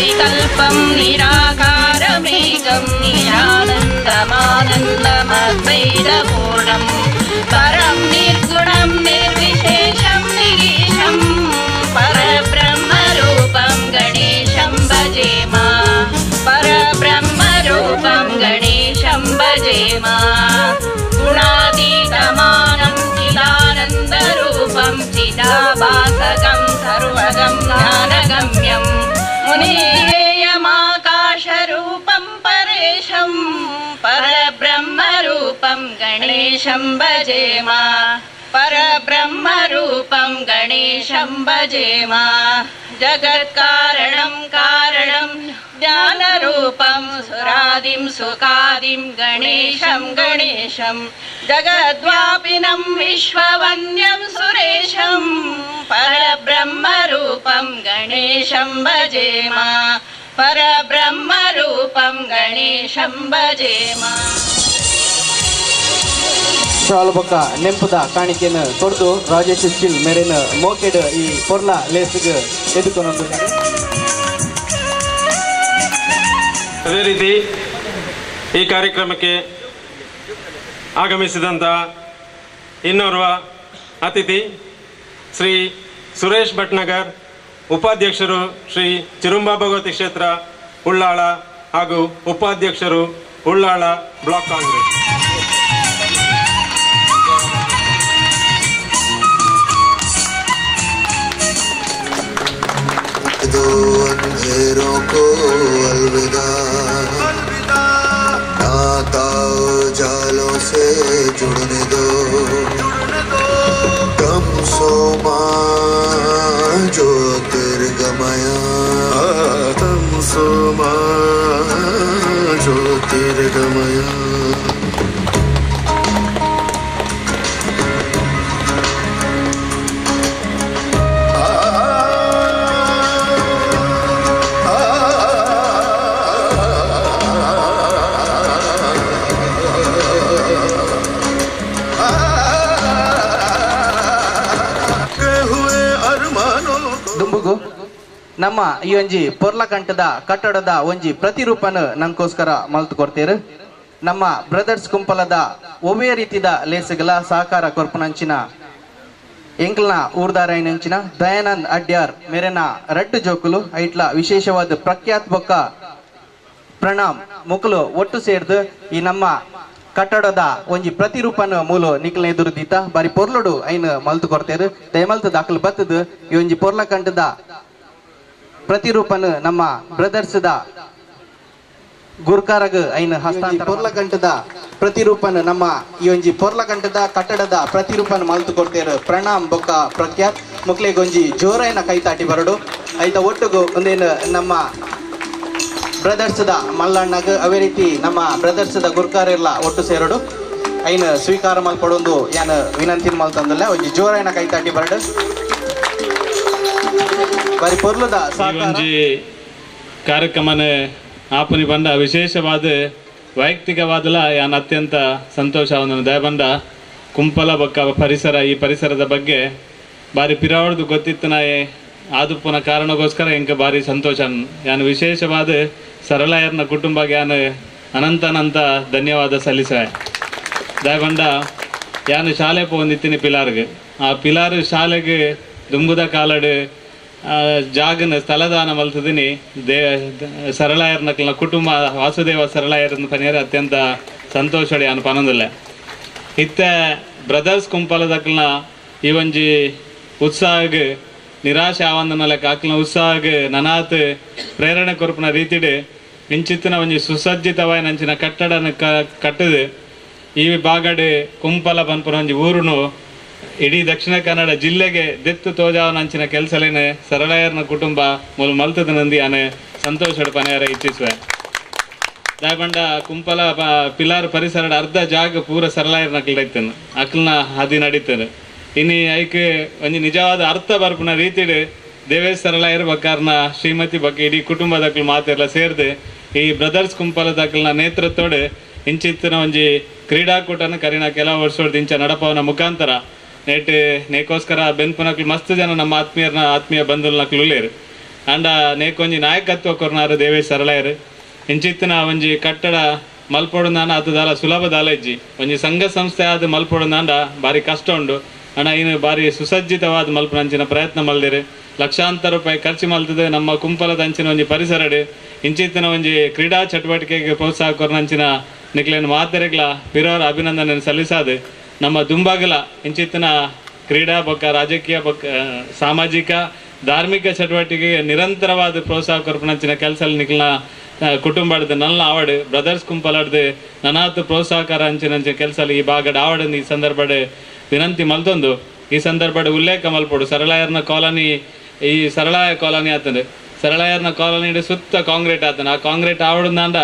निर्विकल्पं निराकारमेकं निरानन्दमानन्दमद्वैतपूर्णं परं निर्गुणं निर्विशेषं निरीशं परब्रह्मरूपं गणेशं भजेम परब्रह्मरूपं गणेशं भजेम गुणातीतमानं चिदानन्दरूपं चिदाभासकं सर्वगं ज्ञानगम्यं मुनियमाकाशरूपं परेशं परब्रह्मरूपं गणेशं भजेम परब्रह्मरूपं गणेशं भजेम जगत्कारणं कारणं ज्ञानरूपं सुरादिं सुखादिं गणेशं गणेशं जगद्व्यापिनं विश्ववन्द्यं सुरेशं परब्रह्मरूपं गणेशं भजेम परब्रह्मरूपं गणेशं भजेम. ಶಾಲು ಬೊಕ್ಕ ನೆಂಪುದ ಕಾಣಿಕೆಯನ್ನು ಕೊಡ್ದು ರಾಜೇಶ್ ಸ್ಟಿಲ್ ಮೇರೆನ ಮೋಕೆಡ್ ಈ ಪೊರ್ಲ ಲೇಸ್ಗ್ ಎದುಕೊನೊಂದು. ಅದೇ ರೀತಿ ಈ ಕಾರ್ಯಕ್ರಮಕ್ಕೆ ಆಗಮಿಸಿದಂಥ ಇನ್ನೋರ್ವ ಅತಿಥಿ ಶ್ರೀ ಸುರೇಶ್ ಭಟ್ನಗರ್, ಉಪಾಧ್ಯಕ್ಷರು ಶ್ರೀ ಚಿರುಂಬ ಭಗವತಿ ಕ್ಷೇತ್ರ ಉಳ್ಳಾಳ ಹಾಗೂ ಉಪಾಧ್ಯಕ್ಷರು ಉಳ್ಳಾಳ ಬ್ಲಾಕ್ ಕಾಂಗ್ರೆಸ್. दो अंधेरों को अलविदा, नाता जालों से जुड़ने दो, तम सोमा ज्योतिर्गमया, तम सोमा ज्योतिर्गमया. ದುಂಬುಗು ನಮ್ಮ ಈ ಒಂಜಿ ಪೊರ್ಲಕಂಠದ ಕಟ್ಟಡದ ಒಂಜಿ ಪ್ರತಿರೂಪನ ನಂಗೋಸ್ಕರ ಮಲ್ತು ಕೊಡ್ತೇರು. ನಮ್ಮ ಬ್ರದರ್ಸ್ ಕುಂಪಲದ ಒವ್ವೇ ರೀತಿದ ಲೇಸುಗಳ ಸಹಕಾರ ಕೊರ್ಪುನಂಚಿನ ಎಂಕ್ಲನ ಊರ್ದಾರೈನಂಚಿನ ದಯಾನಂದ್ ಅಡ್ಯಾರ್ ಮೇರೆನ ರಡ್ಡು ಜೋಕುಲು ಐಟ್ಲ ವಿಶೇಷವಾದ ಪ್ರಖ್ಯಾತ್ ಬೊಕ್ಕ ಪ್ರಣಾಮ್ ಮುಕುಲು ಒಟ್ಟು ಸೇರ್ದು ಈ ನಮ್ಮ ಕಟ್ಟಡದ ಒಂಜಿ ಪ್ರತಿರೂಪನ ಮೂಲ ನಿಕ್ಲ ಎದುರು ದೀತ ಬಾರಿ ಪೊರ್ಲುಡು ಐನ್ ಮಲ್ತು ಕೊಡ್ತೇರು. ದಯಮಲ್ತು ದಾಖಲು ಬತ್ತದು ಈ ಒಂಜಿ ಪೊರ್ಲಕಂಠದ ಪ್ರತಿರೂಪನ ನಮ್ಮ ಬ್ರದರ್ಸ್ದ ಗುರ್ಕಾರಗ್ ಐನ್ ಹಸ್ತಾಂತರ ಪೊರ್ಲಕಂಠದ ಪ್ರತಿರೂಪನ ನಮ್ಮ ಈ ಒಂಜಿ ಪೊರ್ಲಕಂಠದ ಕಟ್ಟಡದ ಪ್ರತಿರೂಪನ ಮಲ್ತು ಕೊಡ್ತೇರು ಪ್ರಣಾಮ್ ಬೊಕ್ಕ ಪ್ರಖ್ಯಾತ್ ಮುಕ್ಲೆಗೊಂಜಿ ಜೋರೈನ ಕೈತಾಟಿ ಬರಡು. ಐತ ಒಟ್ಟುಗು ಒಂದೇನು ನಮ್ಮ ಬ್ರದರ್ಸ್ದ ಮಲ್ಲಣ್ಣಗ್ ಅವೇ ರೀತಿ ನಮ್ಮ ಬ್ರದರ್ಸ್ದ ಗುರ್ಕಾರೆಲ್ಲ ಒಟ್ಟು ಸೇರಡು ಐನ್ ಸ್ವೀಕಾರ ಮಲ್ಪಡೊಂದು ಯಾನ್ ವಿನಂತಿ ಮಲ್ತಂದಲ್ಲ ಒಂಜಿ ಜೋರೈನ ಕೈತಾಟಿ ಬರಡು ಬಾರಿ ಪೊರ್ಲುದ ಒಂಜಿ ಕಾರ್ಯಕ್ರಮನ ಆಪನಿ ಬಂಡ ವಿಶೇಷವಾದ ವೈಯಕ್ತಿಕವಾದಲ ಯಾನ್ ಅತ್ಯಂತ ಸಂತೋಷ ದಯಬಂಡ ಕುಂಪಲ ಬೊಕ್ಕ ಪರಿಸರ ಈ ಪರಿಸರದ ಬಗ್ಗೆ ಬಾರಿ ಪಿರಾವಡ್ದು ಗೊತ್ತಿತ್ತು ನಾಯೆ ಆದುಪ್ಪನ ಕಾರಣಕ್ಕೋಸ್ಕರ ಎಂಕ ಬಾರಿ ಸಂತೋಷ. ಯಾನು ವಿಶೇಷವಾದ ಸರಳಯರ್ನ ಕುಟುಂಬಕ್ಕೆ ಯಾನು ಅನಂತ ಅನಂತ ಧನ್ಯವಾದ ಸಲ್ಲಿಸುವೆ. ದಯಬಂಡ ಯಾನು ಶಾಲೆ ಪೋಂದಿತ್ತೀನಿ ಪಿಲಾರ್ಗೆ, ಆ ಪಿಲಾರು ಶಾಲೆಗೆ ದುಂಬುದ ಕಾಲಡು ಜಾಗನ ಸ್ಥಳದಾನ ಮಲ್ತದಿನಿ they ಸರಳಯರ್ನಕ್ಲ ಕುಟುಂಬ ವಾಸುದೇವ ಸರಳಯರ್ನ ಪನಿಯರ್ ಅತ್ಯಂತ ಸಂತೋಷಡಿ ಯಾನು ಪನೊಂದಿಲ್ಲ. ಇತ್ತ ಬ್ರದರ್ಸ್ ಕುಂಪಲದಕ್ಲನ ಈ ಒಂಜಿ ಉತ್ಸಾಹಗ್ ನಿರಾಶೆ ಆವಂದನ ಅಕ್ಲನ ಉತ್ಸಾಹಗ್ ನನಾತ್ ಪ್ರೇರಣೆ ಕೊರ್ಪುನ ರೀತಿಡ್ ಇಂಚಿತ್ತಿನ ಒಂಜಿ ಸುಸಜ್ಜಿತವಾಯಿನಂಚಿನ ಕಟ್ಟಡನ ಕಟ್ಟದು ಈ ಭಾಗಡ್ ಕುಂಪಲ ಪನ್ಪುನ ಒಂಜಿ ಊರುನು ಇಡೀ ದಕ್ಷಿಣ ಕನ್ನಡ ಜಿಲ್ಲೆಗೆ ದೆತ್ತು ತೋಜಾವನಂಚಿನ ಕೆಲಸಲೇನೆ ಸರಳಯರ್ನ ಕುಟುಂಬ ಮೂಲ ಮಲ್ತದ ನಂದಿ ಆನೆ ಸಂತೋಷಡ್ ಪನೆಯರ ಇಚ್ಛಿಸುವೆ. ದಾಯಬಂಡ ಕುಂಪಲ ಪಿಲಾರ್ ಪರಿಸರದ ಅರ್ಧ ಜಾಗ ಪೂರ ಸರಳಯರ್ನ ಅಕ್ಲ ಅಕ್ಲನ ಹಾದಿ ನಡೀತದೆ. ಇನಿ ಐಕ್ ಒಂಜಿ ನಿಜವಾದ ಅರ್ಥ ಬರ್ಪುನ ರೀತಿಡ್ ದೇವೇಶ್ ಸರಳಯರ್ ಬಕ್ಕಾರ್ನ ಶ್ರೀಮತಿ ಬಕ್ಕ ಇಡೀ ಕುಟುಂಬದಕ್ಲು ಮಾತೆಲ್ಲ ಸೇರ್ದು ಈ ಬ್ರದರ್ಸ್ ಕುಂಪಲದಕ್ಲನ ನೇತೃತ್ವಡ್ ಇಂಚಿತ್ತಿನ ಒಂಜಿ ಕ್ರೀಡಾಕೂಟನ ಕರಿನ ಕೆಲವು ವರ್ಷದ ಇಂಚ ನಡಪವನ ಮುಖಾಂತರ ನೇಟ್ ನೇಕೋಸ್ಕರ ಬೆನ್ಪುನಕ್ಲು ಮಸ್ತ್ ಜನ ನಮ್ಮ ಆತ್ಮೀಯರ್ನ ಆತ್ಮೀಯ ಬಂಧುಲನಕ್ಲು ಉಲ್ಲೇರು. ಅಂಡ ನೇಕೊಂಜಿ ನಾಯಕತ್ವ ಕೊರ್ನಾರು ದೇವೇಶ್ ಸರಳಾಯರು ಇಂಚಿತ್ತಿನ ಒಂಜಿ ಕಟ್ಟಡ ಮಲ್ಪೊಡುಂದಾಂಡ ಅದು ದಾಲ ಸುಲಭ ದಾಲ ಇಜ್ಜಿ ಒಂಜಿ ಸಂಘ ಸಂಸ್ಥೆ ಆದ ಮಲ್ಪೊಡುಂದಾಂಡ ಬಾರಿ ಕಷ್ಟ ಉಂಡು ಅಣ್ಣ ಇನ್ನು ಬಾರಿ ಸುಸಜ್ಜಿತವಾದ ಮಲ್ಪನಂಚಿನ ಪ್ರಯತ್ನ ಮಲ್ದಿರು ಲಕ್ಷಾಂತರ ರೂಪಾಯಿ ಖರ್ಚು ಮಲ್ತದೆ ನಮ್ಮ ಕುಂಪಲದ ಅಂಚಿನ ಒಂಜಿ ಪರಿಸರಡು ಇಂಚಿತ್ತಿನ ಒಂಜಿ ಕ್ರೀಡಾ ಚಟುವಟಿಕೆಗೆ ಪ್ರೋತ್ಸಾಹ ಕೊರ್ನಂಚಿನ ನಿಕ್ಲೇನು ಮಾತೆರೆಗ್ಲ ಪಿರೋರ ಅಭಿನಂದನೆ ಸಲ್ಲಿಸಾದು ನಮ್ಮ ದುಂಬಾಗಲ ಇಂಚಿತ್ತಿನ ಕ್ರೀಡಾ ಬೊಕ್ಕ ರಾಜಕೀಯ ಬೊಕ್ಕ ಸಾಮಾಜಿಕ ಧಾರ್ಮಿಕ ಚಟುವಟಿಕೆಗೆ ನಿರಂತರವಾದ ಪ್ರೋತ್ಸಾಹ ಕೊರ್ಪನಂಚಿನ ಕೆಲಸ ನಿಕ್ಲ ಕುಟುಂಬದ ನಲ್ಲ ಆವಡು ಬ್ರದರ್ಸ್ ಕುಂಪಲಾಡ್ದು ನನಾತ್ ಪ್ರೋತ್ಸಾಹಕರ ಅಂಚಿನ ಕೆಲಸ ಈ ಭಾಗದ ಆವಡು ಈ ಸಂದರ್ಭಡ್ ವಿನಂತಿ ಮಲ್ತೊಂದು ಈ ಸಂದರ್ಭಡ್ ಉಲ್ಲೇಖ ಮಲ್ಪೊಡು ಸರಳಾಯರ್ನ ಕಾಲೋನಿ ಈ ಸರಳಾಯ ಕಾಲೋನಿ ಆತಂದು ಸರಳಾಯರ್ನ ಕಾಲೋನಿ ಸುತ್ತ ಕಾಂಕ್ರೀಟ್ ಆತನ ಆ ಕಾಂಕ್ರೀಟ್ ಆವಡುಂದಾಂಡ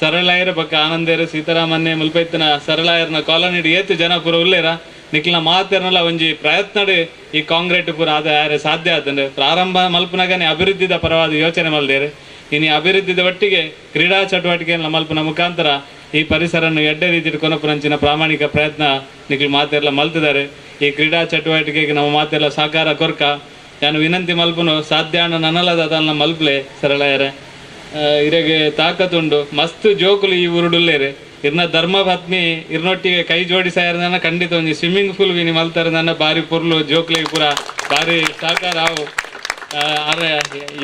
ಸರಳಾಯರ ಪಕ್ಕ ಆನಂದೇರು ಸೀತಾರಾಮನ್ನೇ ಮುಲ್ಪೈತನ ಸರಳಾಯರ್ನ ಕಾಲೋನಿ ಏತು ಜನ ಪೂರ ಉಲ್ಲೇರ ನಿಕ್ಲ ಮಾತೆರ್ನಲ ಒಂಜಿ ಪ್ರಯತ್ನಡು ಈ ಕಾಂಕ್ರೀಟ್ ಪೂರ ಆದ ಯಾರು ಸಾಧ್ಯ ಆತಂದು ಪ್ರಾರಂಭ ಮಲ್ಪನಗನೆ ಅಭಿವೃದ್ಧಿದ ಪರವಾದ ಯೋಚನೆ ಮಲ್ದೇರು ಇನ್ನು ಅಭಿವೃದ್ಧಿದ ಒಟ್ಟಿಗೆ ಕ್ರೀಡಾ ಚಟುವಟಿಕೆಯನ್ನು ಮಲ್ಪನ ಮುಖಾಂತರ ಈ ಪರಿಸರನ್ನು ಎಡ್ಡೆ ರೀತಿ ಕೊನಪುರಂಚಿನ ಪ್ರಾಮಾಣಿಕ ಪ್ರಯತ್ನ ನಿಕ್ಲು ಮಾತೆಲ್ಲ ಮಲ್ತಿದ್ದಾರೆ. ಈ ಕ್ರೀಡಾ ಚಟುವಟಿಕೆಗೆ ನಮ್ಮ ಮಾತೆಲ್ಲ ಸಹಕಾರ ಕೊರ್ಕ ನಾನು ವಿನಂತಿ ಮಲ್ಪನು ಸಾಧ್ಯ ನನ್ನಲ್ಲದ ಅದನ್ನ ಮಲ್ಪಲೆ ಸರಳಾಯರೆ ಇರೆಗೆ ತಾಕತ್ತುಂಡು ಮಸ್ತ್ ಜೋಕುಲು ಈ ಊರುಡುಲ್ಲೇರು ಇರ್ನ ಧರ್ಮಪತ್ನಿ ಇರ್ನೊಟ್ಟಿಗೆ ಕೈ ಜೋಡಿಸಾಯರ್ನ ಖಂಡಿತ ಒಂಜಿ ಸ್ವಿಮ್ಮಿಂಗ್ ಪೂಲ್ ವಿನಿ ಮಲ್ತಾರೆ ನನ್ನ ಬಾರಿ ಪೊರ್ಲು ಜೋಕ್ಲೆ ಪೂರ ಬಾರಿ ಸಹಕಾರ ಅವು ಅರೆ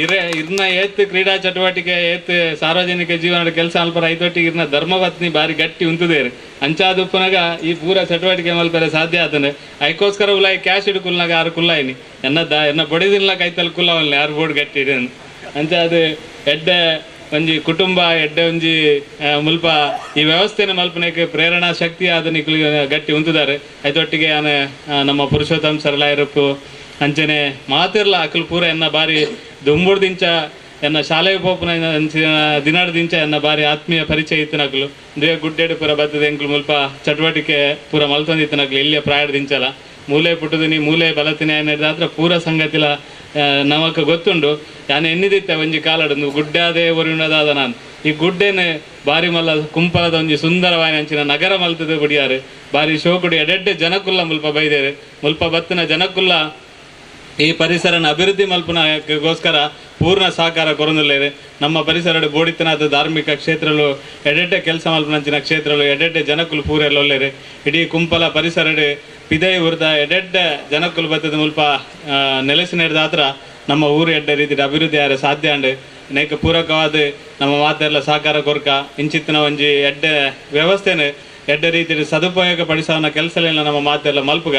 ಇರೆ ಇರ್ನ ಏತ್ ಕ್ರೀಡಾ ಚಟುವಟಿಕೆ ಏತ್ ಸಾರ್ವಜನಿಕ ಜೀವನದ ಕೆಲಸ ಅಲ್ಪ ರೈತೊಟ್ಟಿಗೆ ಇರ್ನ ಧರ್ಮಪತ್ನಿ ಬಾರಿ ಗಟ್ಟಿ ಉಂತುದೇರು ಅಂಚಾದುಪ್ಪನಾಗ ಈ ಪೂರ ಚಟುವಟಿಕೆ ಮಲ್ಪರೆ ಸಾಧ್ಯ ಆತಂದ್ರೆ ಐಕೋಸ್ಕರ ಉಲಾಯಿ ಕ್ಯಾಶ್ ಇಡು ಕುಲ್ನಾಗ ಆರು ಕುಲ್ಲಾಯಿನಿ ಎನ್ನ the ಎನ್ನ ಬಡಿದಿಲ್ಲ ಕೈತಲ್ ಕುಲ್ಲವಲ್ಲ ಯಾರು ಬೋರ್ಡ್ ಗಟ್ಟಿ ಇಡನ್ ಅಂಚ ಅದು ಎಡ್ಡೆ ಒಂಜಿ ಕುಟುಂಬ ಎಡ್ಡೆ ಒಂಜಿ ಮುಲ್ಪ ಈ ವ್ಯವಸ್ಥೆನ ಮಲ್ಪನೆಗೆ ಪ್ರೇರಣಾ ಶಕ್ತಿ ಆದ ನಿಕ್ಲು ಗಟ್ಟಿ ಉಂತುದಾರೆ ಐತೊಟ್ಟಿಗೆ ಆನೆ ನಮ್ಮ ಪುರುಷೋತ್ತಮ ಸರಳಾಯರಪ್ಪು ಅಂಚನೆ ಮಾತಿರ್ಲ ಅಕಲ್ ಪೂರ ಎನ್ನ ಬಾರಿ ದುಂಬುಡ್ದಿಂಚ ಎನ್ನ ಶಾಲೆ ಪೋಪುನ ಅಂಚಿನ ದಿನಾಡ್ದಿಂಚ ಎನ್ನ ಬಾರಿ ಆತ್ಮೀಯ ಪರಿಚಯ ಇತ್ತನಕಲು they ಗುಡ್ಡೆಡು ಪೂರ ಬತ್ತದ ಎಂಕ್ಲು ಮುಲ್ಪ ಚಟುವಟಿಕೆ ಪೂರ ಮಲ್ತೊಂದಿತ್ತನಕಲು ಇಲ್ಲಿಯ ಪ್ರಾಯಡ್ದಿಂಚಲ ಮೂಲೆ ಪುಟ್ಟುದಿನಿ ಮೂಲೆ ಬಲತಿನಿ ಅನ್ನೋದಾದ್ರೆ ಪೂರ ಸಂಗತಿಲ ನಮಕ್ ಗೊತ್ತುಂಡು ಯಾನ್ ಎನ್ನಿದಿತ್ತೆ ಒಂಜಿ ಕಾಲಡು ಗುಡ್ಡಾದೆ ಒರಿಯುಣದಾದ ನಾನು ಈ ಗುಡ್ಡೆನೆ ಬಾರಿ ಮಲ್ಲ ಕುಂಪಲದ ಒಂಜಿ ಸುಂದರವಾಯಿನ ಅಂಚಿನ ನಗರ ಮಲ್ತದ ಬುಡಿಯಾರು ಬಾರಿ ಶೋಕುಡು ಎಡೆಡ್ಡೆ ಜನಕುಲ್ಲ ಮುಲ್ಪ ಬೈದೇರು ಮುಲ್ಪ ಬತ್ತಿನ ಜನಕುಲ್ಲ ಈ ಪರಿಸರನ ಅಭಿವೃದ್ಧಿ ಮಲ್ಪನಗೋಸ್ಕರ ಪೂರ್ಣ ಸಹಕಾರ ಕೊರೊಂದುಲ್ಲೇರು. ನಮ್ಮ ಪರಿಸರ ಬೋಡಿತನಾದ ಧಾರ್ಮಿಕ ಕ್ಷೇತ್ರಲು ಎಡೆಡ್ಡೆ ಕೆಲಸ ಮಲ್ಪನಂಚಿನ ಕ್ಷೇತ್ರಲು ಎಡೆಡ್ಡೆ ಜನಕುಲು ಪೂರೆಲ್ಲ ಒಲ್ಲೇರು ಇಡೀ ಕುಂಪಲ ಪರಿಸರಡು ಪಿದೈ ಉರ್ದ ಎಡೆಡ್ಡೆ ಜನಕುಲು ಬತ್ತದ ಮುಲ್ಪ ನೆಲೆಸಿ ನಡೆದಾತ್ರ ನಮ್ಮ ಊರು ಎಡ್ಡೆ ರೀತಿ ಅಭಿವೃದ್ಧಿ ಆರೆ ಸಾಧ್ಯ ಅಂಡ್ ನೇಕ ಪೂರಕವಾದ ನಮ್ಮ ಮಾತೆಲ್ಲ ಸಹಕಾರ ಕೊರ್ಕ ಇಂಚಿತ್ತಿನ ಒಂಜಿ ಎಡ್ಡೆ ವ್ಯವಸ್ಥೆನ ಎಡ್ಡೆ ರೀತಿ ಸದುಪಯೋಗ ಪಡಿಸೋನ ಕೆಲಸಲೆಲ್ಲ ನಮ್ಮ ಮಾತೆಲ್ಲ ಮಲ್ಪುಗ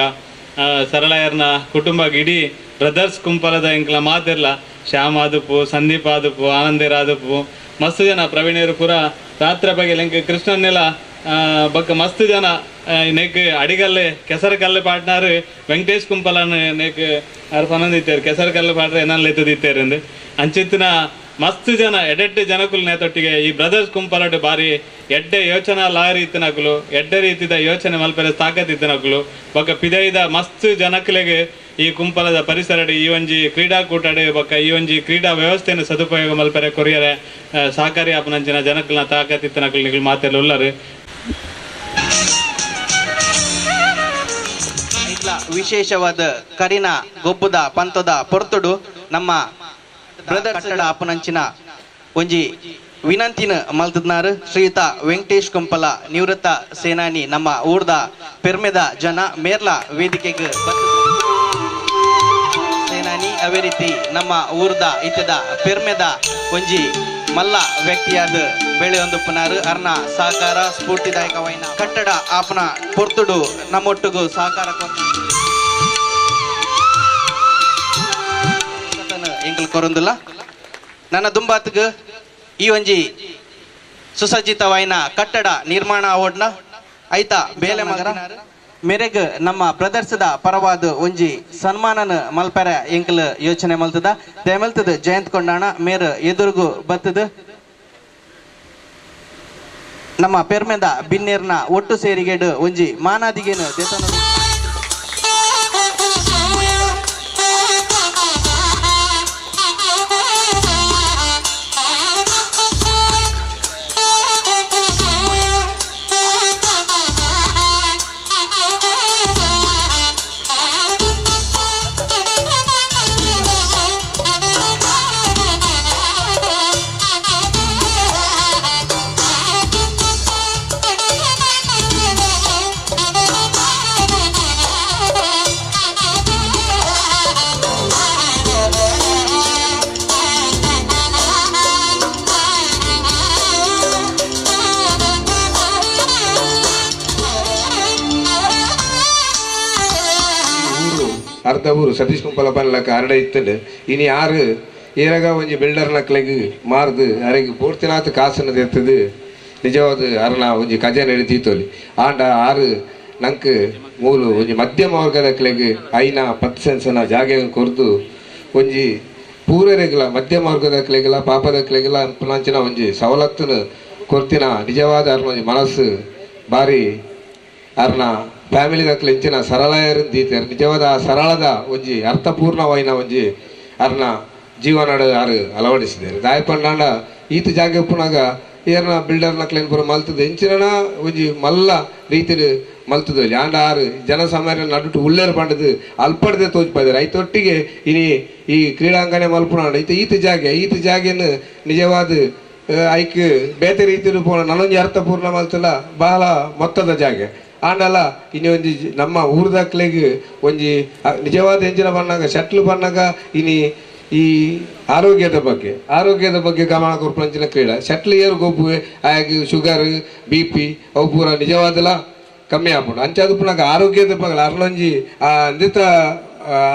ಸರಳಾಯರ್ನ ಕುಟುಂಬ ಇಡೀ ಬ್ರದರ್ಸ್ ಕುಂಪಲದ ಎಂಕ್ಲ ಮಾತಿರ್ಲ ಶ್ಯಾಮ್ ಆದುಪ್ಪು ಸಂದೀಪ್ ಆದುಪ್ಪು ಆನಂದೇರ್ ಆದುಪ್ಪು ಮಸ್ತ್ ಜನ ಪ್ರವೀಣರು ಪೂರ ರಾತ್ರಿ ಬಗ್ಗೆ ಎಂಕ್ ಕೃಷ್ಣನ್ನೆಲ್ಲ ಬಕ್ಕ ಮಸ್ತ್ ಜನ ನೇಕ್ ಅಡಿಗಲ್ಲೆ ಕೆಸರು ಕಲ್ಲು ಪಾಟ್ನಾರು ವೆಂಕಟೇಶ್ ಕುಂಪಲನ್ ನೇಕ್ ಆರ್ ಪನೊಂದಿತ್ತೇರು ಕೆಸರು ಕಲ್ಲು ಪಾಟ್ರೆ ಏನಲ್ಲ ಎತ್ತದಿತ್ತೇರು ಅಂದು ಅಂಚಿತ್ತಿನ ಮಸ್ತ್ ಜನ ಎಡೆಡ್ಡೆ ಜನಕುಲು ನೇತೊಟ್ಟಿಗೆ ಈ ಬ್ರದರ್ಸ್ ಕುಂಪಲಡು ಬಾರಿ ಎಡ್ಡೆ ಯೋಚನಾ ಲಾರಿ ಇತ್ತನಕುಲು ಎಡ್ಡೆ ರೀತಿದ ಯೋಚನೆ ಮಲ್ಪೆರೆ ತಾಕತ್ ಇತ್ತನಕುಲು ಬೊಕ್ಕ ಪಿದೈದ ಮಸ್ತ್ ಜನಕುಲೆಗೆ ಈ ಕುಂಪಲದ ಪರಿಸರಡು ಈ ಒಂಜಿ ಕ್ರೀಡಾಕೂಟಡು ಬೊಕ್ಕ ಈ ಒಂಜಿ ಕ್ರೀಡಾ ವ್ಯವಸ್ಥೆಯನ್ನು ಸದುಪಯೋಗ ಮಲ್ಪೆರೆ ಕೊರಿಯರೆ ಸಹಕಾರಿ ಆಪನಂಚಿನ ಜನಕುಲ್ನ ತಾಕತ್ ಇತ್ತನಕುಲು ನಿಕುಲು ಮಾತೆಲ್ಲ ಉಲ್ಲರು. ವಿಶೇಷವಾದ ಕರಿನ ಗೊಬ್ಬುದ ಪಂತದ ಪೊರ್ತುಡು ನಮ್ಮ ಬ್ರದರ್ಸ್ ಅಪನಂಚಿನ ಒಂಜಿ ವಿನಂತಿನ ಮಲ್ತದ್ನಾರು ಶ್ರೀಯುತ ವೆಂಕಟೇಶ್ ಕುಂಪಲ ನಿವೃತ್ತ ಸೇನಾನಿ ನಮ್ಮ ಊರ್ದ ಪೆರ್ಮೆದ ಜನ ಮೇರ್ಲ ವೇದಿಕೆಗೆ ಸೇನಾನಿ ಅವೇ ರೀತಿ ನಮ್ಮ ಊರ್ದ ಇತ್ತದ ಪೆರ್ಮೆದ ಒಂಜಿ ಮಲ್ಲ ವ್ಯಕ್ತಿಯಾದ ಬೆಳೆಯೊಂದುಪ್ಪನಾರು ಅರ್ನ ಸಹಕಾರ ಸ್ಫೂರ್ತಿದಾಯಕವೈನ ಕಟ್ಟಡ ಆಪನ ಪೊರ್ತುಡು ನಮ್ಮೊಟ್ಟಿಗೂ ಸಹಕಾರ ಎಂಕಲ್ ಕೊರೊಂದುಲ್ಲ. ನನ್ನ ದುಂಬಾತ್ಗ್ ಈ ಒಂಜಿ ಸುಸಜ್ಜಿತವಾಯಿನ ಕಟ್ಟಡ ನಿರ್ಮಾಣ ಅವಡ್ನ ಐತ ಬೇಲೆ ಮಗರ ಮೇರೆಗ್ ನಮ್ಮ ಪ್ರದರ್ಶದ ಪರವಾದ ಒಂಜಿ ಸನ್ಮಾನನ ಮಲ್ಪೆರೆ ಎಂಕಲ್ ಯೋಚನೆ ಮಲ್ತದ ದಯಮಲ್ತದ ಜಯಂತ್ ಕೊಂಡಾಣ ಮೇರ್ ಎದುರುಗು ಬತ್ತದ ನಮ್ಮ ಪೆರ್ಮೆದ ಬಿನ್ನೇರ್ನ ಒಟ್ಟು ಸೇರಿಗೆಡು ಒಂಜಿ ಮಾನಾದಿಗೇನು ದೇತನ ಅರ್ಧ ಊರು ಸತೀಶ್ ಕುಂಪಲ ಪನ್ಲಕ್ಕ ಅರಡೆ ಇತ್ತಂಡು ಇನಿ ಆರು ಏರಾಗ ಒಂಜಿ ಬಿಲ್ಡರ್ ನಕ್ಲೆಗ್ ಮಾರ್ದು ಅರೆಗ್ ಪೂರ್ತಿನಾತ್ ಕಾಸನ್ನು ತೆತ್ತದು ನಿಜವಾದ ಅರನ ಒಂಜಿ ಖಜಾನೆ ತೀತೋಲಿ ಆಂಡ ಆರು ನಂಕ್ ಮೂಲು ಒಂಜಿ ಮಧ್ಯಮ ವರ್ಗದಕ್ಲೆಗ್ 5 10 ಸೆನ್ಸನ ಜಾಗೆ ಕೊರ್ದು ಒಂಜಿ ಪೂರೆರೆಗ್ಲ ಮಧ್ಯಮ ವರ್ಗದಕ್ಲೆಗ್ಲ ಪಾಪದಕ್ಲೆಗ್ಲ ಪುನಾಂಚಿನ ಒಂಜಿ ಸವಲತ್ತುನು ಕೊರ್ತಿನ ನಿಜವಾದ ಅರ್ನ ಒಂಜಿ ಮನಸ್ಸು ಬಾರಿ ಅರ್ನ ಫ್ಯಾಮಿಲಿ ದಕ್ಲೆ ಇಂಚಿನ ಸರಳ ದೀತೆರ್ ನಿಜವಾದ ಆ ಸರಳದ ಒಂಜಿ ಅರ್ಥಪೂರ್ಣವಾಯಿನ ಒಂಜಿ ಅರ್ನ ಜೀವನಡು ಆರು ಅಳವಡಿಸಿದ್ದಾರೆ. ದಾಯಪಂಡಾಂಡ ಈತ ಜಾಗೆ ಉಪ್ಪುನಾಗ ಏರ್ನ ಬಿಲ್ಡರ್ ನಕ್ಲೇನ್ ಪೂರ ಮಲ್ತದ ಎಂಚಿನ ಒಂಜಿ ಮಲ್ಲ ರೀತಿಡ್ ಮಲ್ತದ ಆಂಡ ಆರು ಜನಸಾಮಾನ್ಯ ನಡುಟು ಉಳ್ಳೇರು ಪಂಡದು ಅಲ್ಪಡ್ದೆ ತೋಜ್ಪಾದರು. ಐತೊಟ್ಟಿಗೆ ಇನಿ ಈ ಕ್ರೀಡಾಂಗಣ ಮಲ್ಪುನಾಂಡ ಈತ ಈತ ಜಾಗೆ ಈತ ಜಾಗೆನು ನಿಜವಾದ ಐಕ್ ಬೇತೆ ರೀತಿಡು ಪೋಣ ನನೊಂಜಿ ಅರ್ಥಪೂರ್ಣ ಮಲ್ತಲ ಬಹಳ ಮೊತ್ತದ ಜಾಗೆ. ಆಂಡಲ ಇನಿ ಒಂಜಿ ನಮ್ಮ ಊರ್ದಕ್ಲೆಗ್ ಒಂಜಿ ನಿಜವಾದ ಎಂಚಿನ ಬಣ್ಣಾಗ ಶಟ್ಲ್ ಬಣ್ಣಾಗ ಇನಿ ಈ ಆರೋಗ್ಯದ ಬಗ್ಗೆ ಗಮನ ಕೊರ್ಪಂಚಿನ ಕ್ರೀಡಾ ಶಟ್ಲ್ ಏರು ಗೊಬ್ಬುವೆ ಆಯಾಗ ಶುಗರ್ BP ಅವು ಪೂರ ನಿಜವಾದಲ ಕಮ್ಮಿ ಆಪುಂಡು. ಅಂಚಾದ ಪುನಗ ಆರೋಗ್ಯದ ಬಗ್ಗೆ ಅರ್ನೊಂಜಿ ಆ ಅಂದಿತ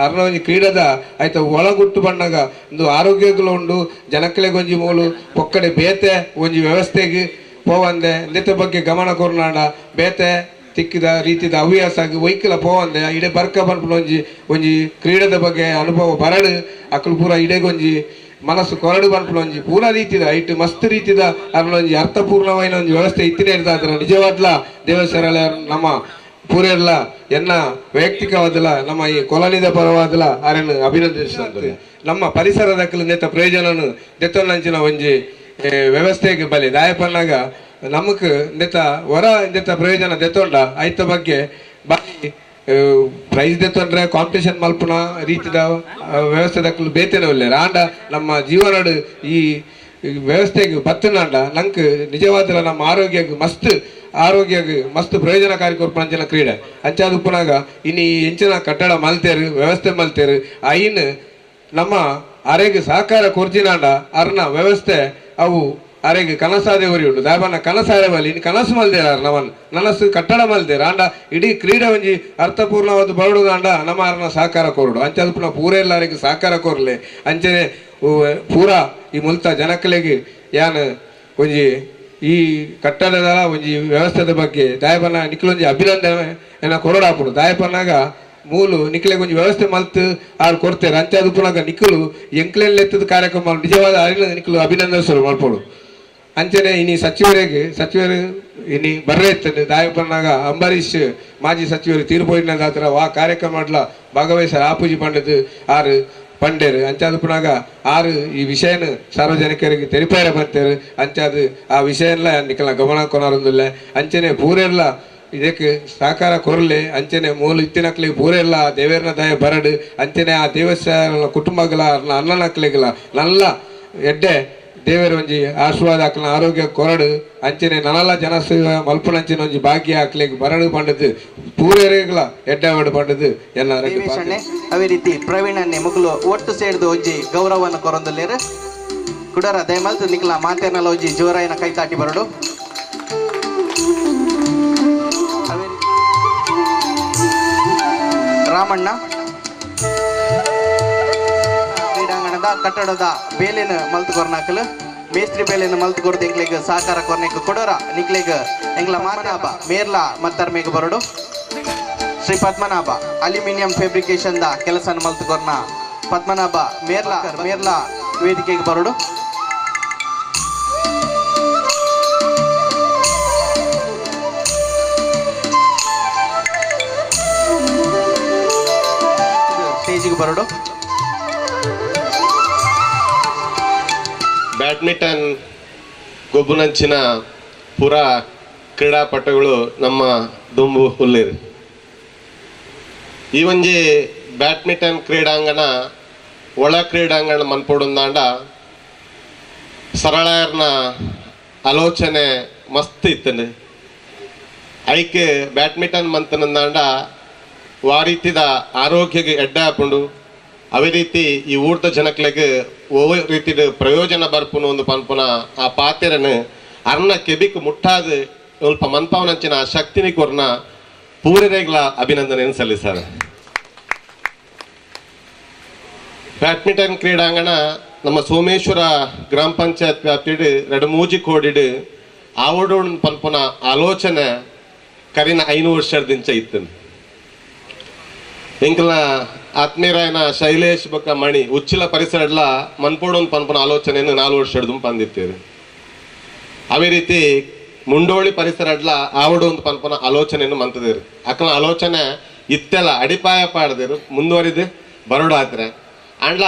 ಅರ್ನೊಂಜಿ ಕ್ರೀಡದ ಆಯ್ತ ಒಳಗುಟ್ಟು ಬಣ್ಣಾಗ ಒಂದು ಆರೋಗ್ಯಗಳು ಉಂಡು ಜನಕ್ಲೆಗೊಂಜಿ ಮೂಲು ಪೊಕ್ಕಡೆ ಬೇತೆ ಒಂಜಿ ವ್ಯವಸ್ಥೆಗೆ ಪೋವಂದೆ ಇಂದಿತ ಬಗ್ಗೆ ಗಮನ ಕೊರ್ನಾಡ ಬೇತೆ ತಿಕ್ಕಿದ ರೀತಿದ ಹವ್ಯಾಸ ವೈಕಲ ಪೋವಂದೆ ಇಡೆ ಬರ್ಕ ಪನ್ಪುನ ಒಂಜಿ ಒಂಜಿ ಕ್ರೀಡೆದ ಬಗ್ಗೆ ಅನುಭವ ಬರಡು ಅಕುಲು ಪೂರ ಇಡೆಗೊಂಜಿ ಮನಸ್ಸು ಕೊರಡು ಪನ್ಪುನ ಒಂಜಿ ಪೂರ ರೀತಿದ ಐಟ್ ಮಸ್ತ್ ರೀತಿದ ಅರ್ನೊಂಜಿ ಅರ್ಥಪೂರ್ಣವಾಯಿನ ಒಂಜಿ ವ್ಯವಸ್ಥೆ ಇತ್ತಿನೇ ಇರ್ತಾದ್ರ ನಿಜವಾದ್ಲ ದೇವಸರಳ ನಮ್ಮ ಪೂರೆರ್ಲ ಎನ್ನ ವೈಯಕ್ತಿಕವಾದಲ ನಮ್ಮ ಈ ಕೊಲನಿದ ಪರವಾದಲ ಆರೆನ್ ಅಭಿನಂದಿಸ್ತದೆ. ನಮ್ಮ ಪರಿಸರದ ನೆತ್ತ ಪ್ರಯೋಜನನು ದೆತ್ತೊಂಚಿನ ಒಂಜಿ ವ್ಯವಸ್ಥೆಗೆ ಬಲಿ ದಾಯಪನ್ನಾಗ ನಮಕ್ ನೆತ್ತ ಹೊರ ನೆತ್ತ ಪ್ರಯೋಜನ ದೆತ್ತೊಂಡ ಐತ ಬಗ್ಗೆ ಬಾರಿ ಪ್ರೈಸ್ ದೆತ್ತೊಂಡ್ರೆ ಕಾಂಪಿಟೇಷನ್ ಮಲ್ಪುನ ರೀತಿದ ವ್ಯವಸ್ಥೆ ದಕ್ಕಲು ಬೇತೆನೆ ಉಲ್ಲೇರ್. ಆಂಡ ನಮ್ಮ ಜೀವನಡು ಈ ವ್ಯವಸ್ಥೆಗೆ ಬತ್ತನಾಂಡ ನಂಕ್ ನಿಜವಾದಲ ನಮ್ಮ ಆರೋಗ್ಯಕ್ಕೆ ಮಸ್ತ್ ಪ್ರಯೋಜನಕಾರಿ ಕೊರ್ಪಂಚಿನ ಕ್ರೀಡೆ. ಅಂಚಾದ ಉಪ್ಪುನಾಗ ಇನಿ ಎಂಚಿನ ಕಟ್ಟಡ ಮಲ್ತೇರು ವ್ಯವಸ್ಥೆ ಮಲ್ತೇರು ಐನ್ ನಮ್ಮ ಅರೆಗ್ ಸಹಕಾರ ಕೊರ್ಜಿನಾಂಡ ಅರ್ನ ವ್ಯವಸ್ಥೆ ಅವು ಅರೆಗ್ ಕನಸಾದೆ ಉರಿ ಉಂಡು. ದಾಯಬನ್ನ ಕನಸಾರೆ ಬಲಿ ಇನ್ನು ಕನಸು ಮಲ್ದೇರ ನಮ್ಮನ್ ನನಸು ಕಟ್ಟಡ ಮಲ್ದೇರ ಆಂಡ ಇಡೀ ಕ್ರೀಡೆ ಒಂಜಿ ಅರ್ಥಪೂರ್ಣವಾದ ಬರಡುದಾಂಡ ನಮ್ಮ ಅರ್ನ ಸಹಕಾರ ಕೊರಡು. ಅಂಚಾದ ಪೂರ ಎಲ್ಲರಿಗೆ ಸಹಕಾರ ಕೊರ್ಲೆ ಅಂಚನೆ ಪೂರ ಈ ಮುಲ್ತ ಜನಕ್ಲೆಗ್ ಯಾನ್ ಒಂಜಿ ಈ ಕಟ್ಟಡದ ಒಂಜಿ ವ್ಯವಸ್ಥೆದ ಬಗ್ಗೆ ದಾಯಬನ್ನ ನಿಕ್ಲೊಂಜಿ ಅಭಿನಂದನೆ ಏನ ಕೊರಡಾಪುಡು. ದಾಯಪನ್ನಾಗ ಮೂಲು ನಿಕ್ಲೆಗ್ ಒಂಜಿ ವ್ಯವಸ್ಥೆ ಮಲ್ತ್ ಆರು ಕೊಡ್ತೇವೆ. ಅಂಚಾದ ಉಪ್ಪುನಾಗ ನಿಕ್ಕಲು ಎಂಕ್ಲೆನ್ ಎತ್ತದ ಕಾರ್ಯಕ್ರಮ ನಿಜವಾದ ಅರಿನ ನಿಕ್ಕಲು ಅಭಿನಂದನೆ ಮಲ್ಪೊಡು. ಅಂಚನೆ ಇನಿ ಸಚಿವರು ಇನಿ ಬರ್ರೆ ಇತ್ತಂಡೆ ದಾಯಪನ್ನಾಗ ಅಂಬರೀಶ್ ಮಾಜಿ ಸಚಿವರು ತೀರ್ಪೋಯಿನ ವಾ ಕಾರ್ಯಕ್ರಮ ಭಾಗವಹಿಸ ಆಪೂಜಿ ಪಂಡದು ಆರು ಪಂಡೇರು. ಅಂಚಾದ ಪುನಾಗ ಆರು ಈ ವಿಷಯನ ಸಾರ್ವಜನಿಕರಿಗೆ ತೆರಿಪಾರ ಬರ್ತಾರೆ. ಅಂಚಾದ ಆ ವಿಷಯಲ್ಲ ನಿಕ್ಕಲ ಗಮನ ಕೊನಾರೊಂದಿಲ್ಲ. ಅಂಚನೆ ಪೂರೆಲ್ಲ ಇದಕ್ಕೆ ಸಹಕಾರ ಕೊರಲೆ ಅಂಚನೆ ಮೂಲ ಇತ್ತಿನಕ್ಲಿಗೆ ಪೂರೆಲ್ಲ ದೇವೇರ್ನ ದಯ ಬರಡು ಅಂಚನೆ ಆ ದೇವಸ್ಥಾನ ಕುಟುಂಬಗಳ ಅಣ್ಣನಕ್ಲಿಗಳ ನಲ್ಲ ಎಡ್ಡೆ ದೇವರ ಒಂಜಿ ಆಶೀರ್ವಾದ ಹಾಕಲ ಆರೋಗ್ಯ ಕೊರಡು ಅಂಚನೆ ನನಲ ಜನ ಸೇವೆ ಮಲ್ಪುನಂಚಿನ ಒಂಜಿ ಭಾಗ್ಯ ಹಾಕ್ಲಿಕ್ಕೆ ಬರಡು ಪಂಡದು ಪೂರೆಗಳ ಎಡ್ಡೆ ಪಂಡದು ಎಲ್ಲ. ಅದೇ ರೀತಿ ಪ್ರವೀಣನ್ನೇ ಮುಗುಲು ಒಟ್ಟು ಸೇರಿದು ಒಂಜಿ ಗೌರವವನ್ನು ಕೊರೊಂದುಲ್ಲೇರು ಕುಡರ ದಯಮಲ್ತು ನಿಕ್ಲ ಮಾತೇನಲ ಒಂಜಿ ಜೋರಾಯಿನ ಕೈತಾಟಿ ಬರಡು. ರಾಮಣ್ಣ ಕ್ರೀಡಾಂಗಣದ ಕಟ್ಟಡದ ಬೇಲೆನ ಮಲ್ತು ಕೊರ್ನಾಕಲು ಮೇಸ್ತ್ರಿ ಬೇಲೆನ ಮಲ್ತು ಕೊರ್ದು ಎಂಕ್ಲೆಗ್ ಸಹಕಾರ ಕೊರ್ನೆಕ್ ಕೊಡೋರ ನಿಕ್ಲೆಗ್ ಎಂಗ್ಲ ಮಾತನಾಭ ಮೇರ್ಲಾ ಮತ್ತರ್ಮೇಗ್ ಬರಡು. Shri Padmanabha aluminium fabrication the ಕೆಲಸ ಮಲ್ತು ಕೊರ್ನ ಪದ್ಮನಾಭ ಮೇರ್ಲಾ ಮೇರ್ಲಾ ವೇದಿಕೆಗೆ ಬರಡು. ಸ್ಟೇಜಿಗೆ ಬರಡು. ಬ್ಯಾಡ್ಮಿಂಟನ್ ಗೊಬ್ಬುನಂಚಿನ ಪೂರಾ ಕ್ರೀಡಾಪಟುಗಳು ನಮ್ಮ ದುಂಬು ಹುಲ್ಲಿರಿ. ಈ ಒಂಜಿ ಬ್ಯಾಡ್ಮಿಂಟನ್ ಕ್ರೀಡಾಂಗಣ ಒಳ ಕ್ರೀಡಾಂಗಣ ಮನ್ಪೊಡುಂದಾಂಡ ಸರಳರ್ನ ಆಲೋಚನೆ ಮಸ್ತ್ ಇತ್ತಂಡು. ಐಕೆ ಬ್ಯಾಡ್ಮಿಂಟನ್ ಮಂತನಂದಾಂಡ ವಾರೀತಿದ ಆರೋಗ್ಯಗೆ ಎಡ್ಡೆ ಆಪುಂಡು. ಅವೇ ರೀತಿ ಈ ಊರ್ದ ಜನಕ್ಲೆಗ್ ಒವ್ವೆ ರೀತಿದ ಪ್ರಯೋಜನ ಬರ್ಪುನು ಒಂದು ಪನ್ಪುನ ಆ ಪಾತೆರನು ಅರ್ನ ಕೆಬಿಕ್ ಮುಟ್ಟಾದ ಸ್ವಲ್ಪ ಮನ್ಪಾವನಂಚಿನ ಆ ಶಕ್ತಿನಿ ಕೊರ್ನ ಪೂರೆರೆಗ್ಲ ಅಭಿನಂದನೆಯನ್ನು ಸಲ್ಲಿಸಾರೆ. Badminton ಕ್ರೀಡಾಂಗಣ ನಮ್ಮ ಸೋಮೇಶ್ವರ ಗ್ರಾಮ ಪಂಚಾಯತ್ ವ್ಯಾಪ್ತಿಡ್ 2 3 ಕೋಡಿಡ್ ಆವಡೋಣ ಪನ್ಪುನ ಆಲೋಚನೆ ಕರಿನ 5 ವರ್ಷದಿಂಚ ಇತ್ತು. ಎಂಕಲ್ನ ಆತ್ಮೀಯರಾಯನ ಶೈಲೇಶ್ ಬೊಕ್ಕ ಮಣಿ ಉಚ್ಚಿಲ ಪರಿಸರಡ್ಲ ಮನ್ಪೋಡೊಂದು ಪನ್ಪುನ ಆಲೋಚನೆಯನ್ನು 4 ವರ್ಷದ ಪಂದಿತ್ತೇವೆ. ಅದೇ ರೀತಿ ಮುಂಡೋಳಿ ಪರಿಸರಡ್ಲ ಆವಡೊಂದು ಪನ್ಪುನ ಆಲೋಚನೆಯನ್ನು ಮಂತದೇರು. ಅಕ್ಕನ ಆಲೋಚನೆ ಇತ್ತೆಲ್ಲ ಅಡಿಪಾಯ ಪಾಡ್ದೇರು ಮುಂದುವರಿದು ಬರೋಡಾತ್ರೆ ಅಂಡ್ಲ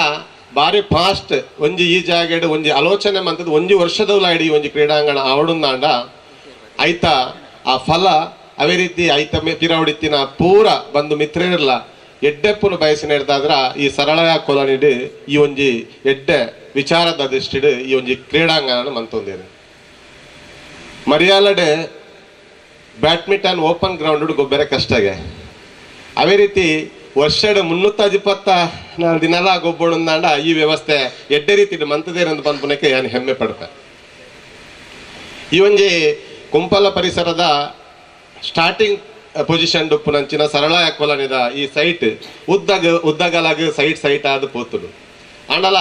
ಬಾರಿ ಫಾಸ್ಟ್ ಒಂಜಿ ಈ ಜಾಗೆಡ್ ಒಂಜಿ ಆಲೋಚನೆ ಮಂತದ್ದು ಒಂಜಿ ವರ್ಷದವಲ ಇಡೀ ಒಂಜಿ ಕ್ರೀಡಾಂಗಣ ಆವಡುಂದಾಂಡ ಐತ ಆ ಫಲ ಅದೇ ರೀತಿ ಐತ ಪಿರವಡಿತ್ತಿನ ಪೂರ ಬಂದು ಮಿತ್ರರಿಲ್ಲ ಎಡ್ಡೆಪ್ಪುನು ಬಯಸಿ ನೇಡ್ದಾದ್ರ ಈ ಸರಳ ಕೊಲನಿಡ್ ಈ ಒಂಜಿ ಎಡ್ಡೆ ವಿಚಾರದ ದೃಷ್ಟಿಡ್ ಈ ಒಂಜಿ ಕ್ರೀಡಾಂಗಣ ಮಂತೊಂದೇರು. ಮರಿಯಾಲಡೆ badminton open ground ಗೊಬ್ಬರ ಕಷ್ಟಗೆ ಅದೇ ರೀತಿ ವರ್ಷದ 324 ದಿನಲ ಗೊಬ್ಬೊಂದಾಂಡ ಈ ವ್ಯವಸ್ಥೆ ಎಡ್ಡೆ ರೀತಿ ಮಂತದೇನೆಂದು ಪನ್ಪುನಕ್ಕೆ ನಾನು ಹೆಮ್ಮೆ ಪಡ್ತೆ. ಈ ಒಂಜಿ ಕುಂಪಲ ಪರಿಸರದ ಸ್ಟಾರ್ಟಿಂಗ್ ಪೊಸಿಷನ್ ಉಪ್ಪುನಂಚಿನ ಸರಳ ಕೊಲನಿದ ಈ ಸೈಟ್ ಉದ್ದಗಲಾಗ ಸೈಟ್ ಸೈಟ್ ಆದ ಪೋತುಡು. ಆಂಡಲ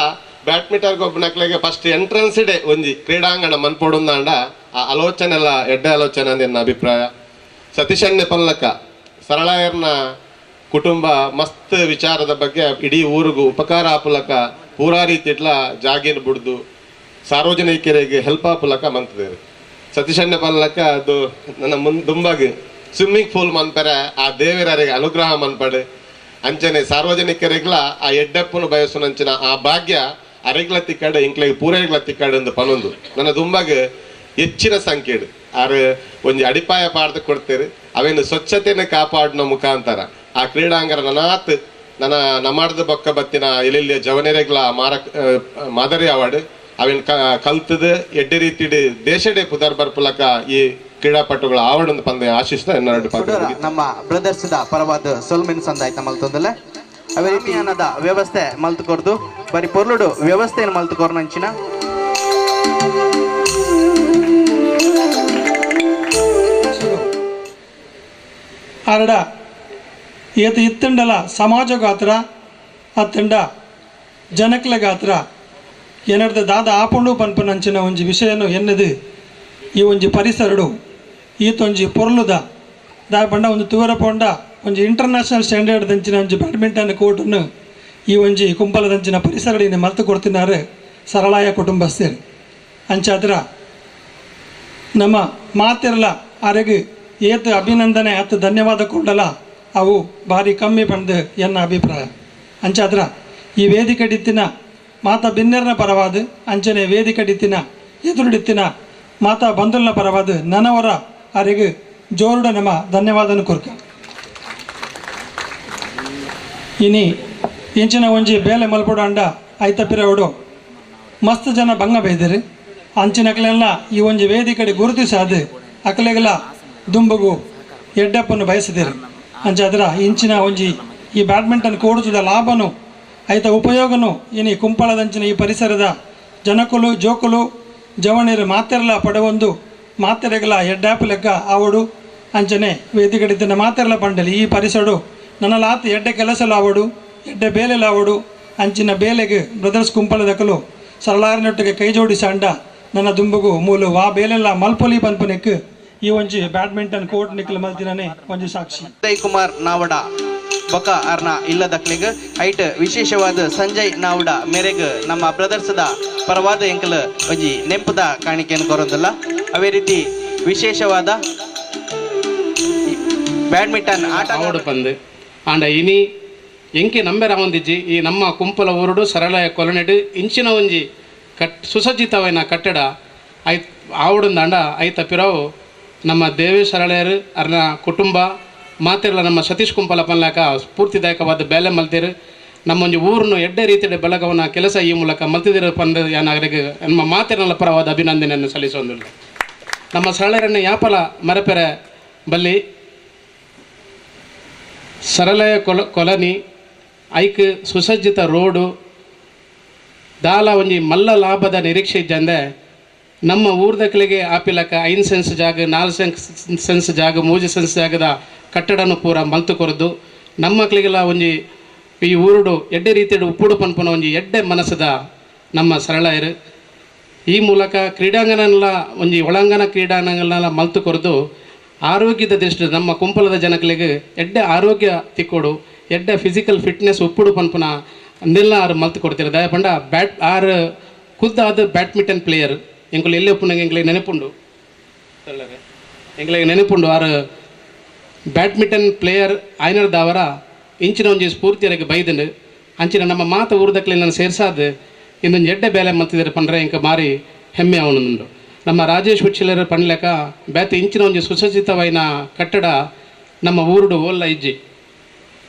ಬ್ಯಾಡ್ಮಿಂಟನ್ ಗೊಬ್ಬನಕ್ಲೆಗೆ first entrance day ಒಂಜಿ ಕ್ರೀಡಾಂಗಣ ಮನ್ಪೊಡುಂದಾಂಡ ಆ ಆಲೋಚನೆ ಎಲ್ಲ ಎಡ್ಡೆ ಆಲೋಚನೆ ಅಂದ ಎನ್ನ ಅಭಿಪ್ರಾಯ. ಸತೀಶಣ್ಣೆ ಪಲ್ಲಕ್ಕ ಸರಳಾಯರ್ನ ಕುಟುಂಬ ಮಸ್ತ್ ವಿಚಾರದ ಬಗ್ಗೆ ಇಡೀ ಊರಿಗೂ ಉಪಕಾರ ಆಪುಲಕ ಪೂರಾ ರೀತಿಟ್ಲ ಜಾಗೇನು ಬಿಡ್ದು ಸಾರ್ವಜನಿಕರಿಗೆ ಹೆಲ್ಪ್ ಆಪುಲಕ ಮಂತದೇರು. ಸತೀಶಣ್ಣ ಪಲ್ಲಕ್ಕ ಅದು ನನ್ನ ದುಂಬಾಗಿ ಸ್ವಿಮ್ಮಿಂಗ್ ಪೂಲ್ ಮನ್ಪರೆ ಆ ದೇವರಿಗೆ ಅನುಗ್ರಹ ಮನ್ಪಡೆ ಅಂಚನೆ ಸಾರ್ವಜನಿಕರಿಗ್ಲ ಆ ಎಡ್ಡಪ್ಪನು ಬಯಸುನಂಚಿನ ಆ ಭಾಗ್ಯ ಅರೆಗ್ಲ ತಿಕ್ಕಾಡು ಇಂಕ್ಲೆಗ್ ಪೂರೈಗ್ಲ ತಿಕ್ಕಾಡು ಎಂದು ಪನೊಂದು ನನ್ನ ದುಂಬಾಗ ಹೆಚ್ಚಿನ ಸಂಖ್ಯೆ ಆರು ಒಂಜಿ ಅಡಿಪಾಯ ಪಾಡ್ದು ಕೊಡ್ತೇವೆ. ಅವೇನು ಸ್ವಚ್ಛತೆಯನ್ನು ಕಾಪಾಡಿನ ಮುಖಾಂತರ ಆ ಕ್ರೀಡಾಂಗಣ ನನಾತ್ ನನ್ನ ನಮಾಡ್ದ ಬೊಕ್ಕ ಬತ್ತಿನ ಎಲ್ಲೆಲ್ಲಿಯ ಜವನೆರೆಗ್ಲ ಮಾದರಿ ಅವಾರ್ಡ್ ಅವೇನು ಕಲ್ತದ ಎಡ್ಡೆ ರೀತಿಡ್ ದೇಶಡೆ ಪುದರ್ ಬರ್ಪುಲಕ ಈ ಕ್ರೀಡಾಪಟುಗಳ ಆವಡೊಂದು ಪಂದ್ಯ ಆಶಿಸ್ತ ಎನ್ನೆರಡು ನಮ್ಮ ಬ್ರದರ್ಸ್ the ಪರವಾದ ಸೊಲ್ಮೆನ್ ಸಂದಾಯ್ತ ಮಲ್ತೊಂದಲ್ಲ. ಅವೇ ರೀತಿಯಾನದ ವ್ಯವಸ್ಥೆ ಮಲ್ತು ಕೊರ್ದು ಬರಿ ಪೊರ್ಲುಡು ವ್ಯವಸ್ಥೆಯನ್ನು ಮಲ್ತು ಕೊರ್ನಂಚಿನ ಆರಡ ಏತ ಇತ್ತಂಡಲ ಸಮಾಜ ಗಾತ್ರ ಅತ್ತಂಡ ಜನಕ್ಲ ಗಾತ್ರ ಏನರ್ದ ದಾದ ಆಪುಂಡು ಪನ್ಪುನಂಚಿನ ಒಂಜಿ ವಿಷಯನು ಎನ್ನದು ಈ ಒಂಜಿ ಪರಿಸರಡು ಈತೊಂಜಿ ಪೊರ್ಲುದ ದಾಯ ಪಂಡ ಒಂದು ತುವರ ಪೊಂಡ ಒಂಜಿ ಇಂಟರ್ನ್ಯಾಷನಲ್ ಸ್ಟ್ಯಾಂಡರ್ಡ್ ದಂಚಿನ ಒಂಜಿ ಬ್ಯಾಡ್ಮಿಂಟನ್ ಕೋರ್ಟನ್ನು ಈ ಒಂಜಿ ಕುಂಪಲದಂಚಿನ ಪರಿಸರಡಿನ ಮಲ್ತು ಕೊಡ್ತಿದ್ದಾರೆ ಸರಳಾಯ ಕುಟುಂಬಸ್ಥರು. ಅಂಚಾದ್ರ ನಮ್ಮ ಮಾತಿರಲ ಅರೆಗೆ ಏತು ಅಭಿನಂದನೆ ಅತ್ತು ಧನ್ಯವಾದ ಕೊಡಲ ಅವು ಭಾರಿ ಕಮ್ಮಿ ಬಂದು ಎನ್ನ ಅಭಿಪ್ರಾಯ. ಅಂಚಾದ್ರ ಈ ವೇದಿಕೆಡಿತ್ತಿನ ಮಾತಾ ಬಿನ್ನೆರ್ನ ಪರವಾದ ಅಂಚನೆ ವೇದಿಕೆಡಿತ್ತಿನ ಎದುರುಡಿತ್ತಿನ ಮಾತಾ ಬಂಧುಲ್ನ ಪರವಾದ ನನವರ ಅರೆಗೆ ಜೋರುಡ ನಮ್ಮ ಧನ್ಯವಾದನ ಕೊರ್ಕ. ಇನಿ ಇಂಚಿನ ಒಂಜಿ ಬೇಲೆ ಮಲ್ಪೊಡಂಡ ಐತಪಿರವಡು ಮಸ್ತ್ ಜನ ಭಂಗ ಬೈದರು ಅಂಚಿನಕ್ಲೆಲ್ಲ ಈ ಒಂಜಿ ವೇದಿಕೆಡೆ ಗುರುತಿಸಾದ ಅಕ್ಲೆಗೆಲ್ಲ ದುಂಬಗು ಎಡ್ಡಪ್ಪನ್ನು ಬಯಸಿದರು. ಅಂಚಾದ್ರ ಇಂಚಿನ ಒಂಜಿ ಈ ಬ್ಯಾಡ್ಮಿಂಟನ್ ಕೋರ್ಟ್ದ ಲಾಭನು ಐತ ಉಪಯೋಗನು ಇನಿ ಕುಂಪಳದಂಚಿನ ಈ ಪರಿಸರದ ಜನಕುಲು ಜೋಕುಲು ಜವಣಿರು ಮಾತೆರಲ ಪಡವೊಂದು ಮಾತೆರೆಗಲ ಎಡ್ಡಾಪು ಲೆಕ್ಕ ಆವಡು ಅಂಚನೆ ವೇದಿಕೆಡಿದ್ದ ಮಾತೆರಲ ಪಂಡಲಿ ಈ ಪರಿಸಡು ನನ್ನಲಾತ್ ಎಡ್ಡೆ ಕೆಲಸಲಾವಡು ಎಡ್ಡೆ ಬೇಲೆಲಾವಡು ಅಂಚಿನ ಬೇಲೆಗೆ ಬ್ರದರ್ಸ್ ಕುಂಪಳದಕಲು ಸರಳಾರಿನೊಟ್ಟಿಗೆ ಕೈ ಜೋಡಿಸಂಡ ನನ್ನ ದುಂಬಗು ಮೂಲು ವಾ ಬೇಲೆಲ್ಲ ಮಲ್ಪೊಲಿ ಪನ್ಪುನೆಕ್ ಈ ಒಂಜಿ ಬ್ಯಾಡ್ಮಿಂಟನ್ ಕೋರ್ಟ್ ನಿಕ್ಲು ಮಲ್ತಿನೇ ಒಂಜಿ ಸಾಕ್ಷಿ. ಉದಯ್ ಕುಮಾರ್ ನಾವಡ ಬೊಕ ಅರ್ನ ಇಲ್ಲದಕ್ಲೆಗ್ ಐಟ್ ವಿಶೇಷವಾದ ಸಂಜಯ್ ನಾವಡ ಮೇರೆಗ್ ನಮ್ಮ ಬ್ರದರ್ಸ್ದ ಪರವಾದ ಎಂಕಲ್ ಒಂಜಿ ನೆಂಪುದ ಕಾಣಿಕೆಯನ್ನು ಕೊರೋದಿಲ್ಲ. ಅದೇ ರೀತಿ ವಿಶೇಷವಾದ ಬ್ಯಾಡ್ಮಿಂಟನ್ ಆಟ ಆವಡು ಪಂದು ಆಂಡ ಇನಿ ಎಂಕೆ ನಂಬೆರ ಒಂದಿಜ್ಜಿ ಈ ನಮ್ಮ ಕುಂಪಲ ಊರುಡು ಸರಳ ಕೊಲನೆಡು ಇಂಚಿನ ಒಂಜಿ ಸುಸಜ್ಜಿತವೈನ ಕಟ್ಟಡ I ಆವಡುಂದಾಂಡ ಐತ ಪಿರವು ನಮ್ಮ ದೇವೇಶರಳೆಯರು ಅರ್ನ ಕುಟುಂಬ ಮಾತಿರಲ ನಮ್ಮ ಸತೀಶ್ ಕುಂಪಲ ಪನ್ಲಾಕ ಸ್ಫೂರ್ತಿದಾಯಕವಾದ ಬೇಲೆ ಮಲ್ತಿರು ನಮ್ಮೊಂಜಿ ಊರನ್ನು ಎಡ್ಡೆ ರೀತಿಯ ಬೆಳಗವನ ಕೆಲಸ ಈ ಮೂಲಕ ಮಲ್ತಿದಿರು ಪಂದ ಯಾನಾಗರಿಗೆ ನಮ್ಮ ಮಾತಿರಲ ಪರವಾದ ಅಭಿನಂದನೆಯನ್ನು ಸಲ್ಲಿಸೊಂದಿಲ್ಲ. ನಮ್ಮ ಸರಳರನ್ನು ಯಾಪಲ ಮರಪೆರೆ ಬಲ್ಲಿ ಸರಳಯ ಕೊಲನಿ ಐಕ್ ಸುಸಜ್ಜಿತ ರೋಡು ದಾಲ ಒಂಜಿ ಮಲ್ಲ ಲಾಭದ ನಿರೀಕ್ಷೆ ಇದ್ದಂದೆ ನಮ್ಮ ಊರ್ದಕ್ಲಿಗೆ ಆಪಿಲಕ 5 ಸೆನ್ಸ್ ಜಾಗ 4 ಸೆನ್ಸ್ ಜಾಗ 3 ಸೆನ್ಸ್ ಜಾಗದ ಕಟ್ಟಡನು ಪೂರ ಮಲ್ತು ಕೊರದು ನಮ್ಮ ಮಕ್ಕಳಿಗೆಲ್ಲ ಒಂಜಿ ಈ ಊರುಡು ಎಡ್ಡೆ ರೀತಿಯಡು ಉಪ್ಪುಡು ಪನ್ಪುನ ಒಂಜಿ ಎಡ್ಡೆ ಮನಸ್ಸದ ನಮ್ಮ ಸರಳಯರು ಈ ಮೂಲಕ ಕ್ರೀಡಾಂಗಣನೆಲ್ಲ ಒಂಜಿ ಒಳಾಂಗಣ ಕ್ರೀಡಾಂಗಣನೆಲ್ಲ ಮಲ್ತು ಕೊರದು ಆರೋಗ್ಯದ ದೃಷ್ಟಿ ನಮ್ಮ ಕುಂಪಲದ ಜನಗಳಿಗೆ ಎಡ್ಡೆ ಆರೋಗ್ಯ ತಿಕ್ಕೋಡು ಎಡ್ಡೆ ಫಿಸಿಕಲ್ ಫಿಟ್ನೆಸ್ ಉಪ್ಪುಡು ಪನ್ಪುನ ಅಂದೆಲ್ಲ ಆರು ಮಲ್ತು ಕೊಡ್ತೀರ. ದಯಪಂಡ ಬ್ಯಾಟ್ ಆರು ಖುದ್ದಾದ ಬ್ಯಾಡ್ಮಿಂಟನ್ ಪ್ಲೇಯರ್ ಎಂಕುಲು ಎಲ್ಲೇ ಉಪ್ಪುನಂಗೆ ಎಂಕ್ಲಿಗೆ ನೆನಪುಂಡು ಎಂಕ್ಲಿಗೆ ನೆನಪುಂಡು ಆರು ಬ್ಯಾಡ್ಮಿಂಟನ್ ಪ್ಲೇಯರ್ ಆಯ್ನರ್ದಾವರ ಇಂಚಿನ ಒಂಜಿ ಸ್ಫೂರ್ತಿಯರಿಗೆ ಬೈದಂಡು ಅಂಚಿನ ನಮ್ಮ ಮಾತ ಊರ್ದಕ್ಲೆ ನಾನು ಸೇರ್ಸಾದ ಇಂದೊಂದು ಎಡ್ಡೆ ಬೇಲೆ ಮಲ್ತಿದ್ದಾರೆ ಪಂಡ್ರೆ ಇಂಕ ಮಾರಿ ಹೆಮ್ಮೆ ಅವನುಂಡು. ನಮ್ಮ ರಾಜೇಶ್ ಉಚ್ಚಿಲರ ಪನ್ಲೆಕ ಬೇತೆ ಇಂಚಿನ ಒಂಜಿ ಸುಸಜ್ಜಿತವೈನ ಕಟ್ಟಡ ನಮ್ಮ ಊರುಡು ಓಲ್ಲ ಇಜ್ಜಿ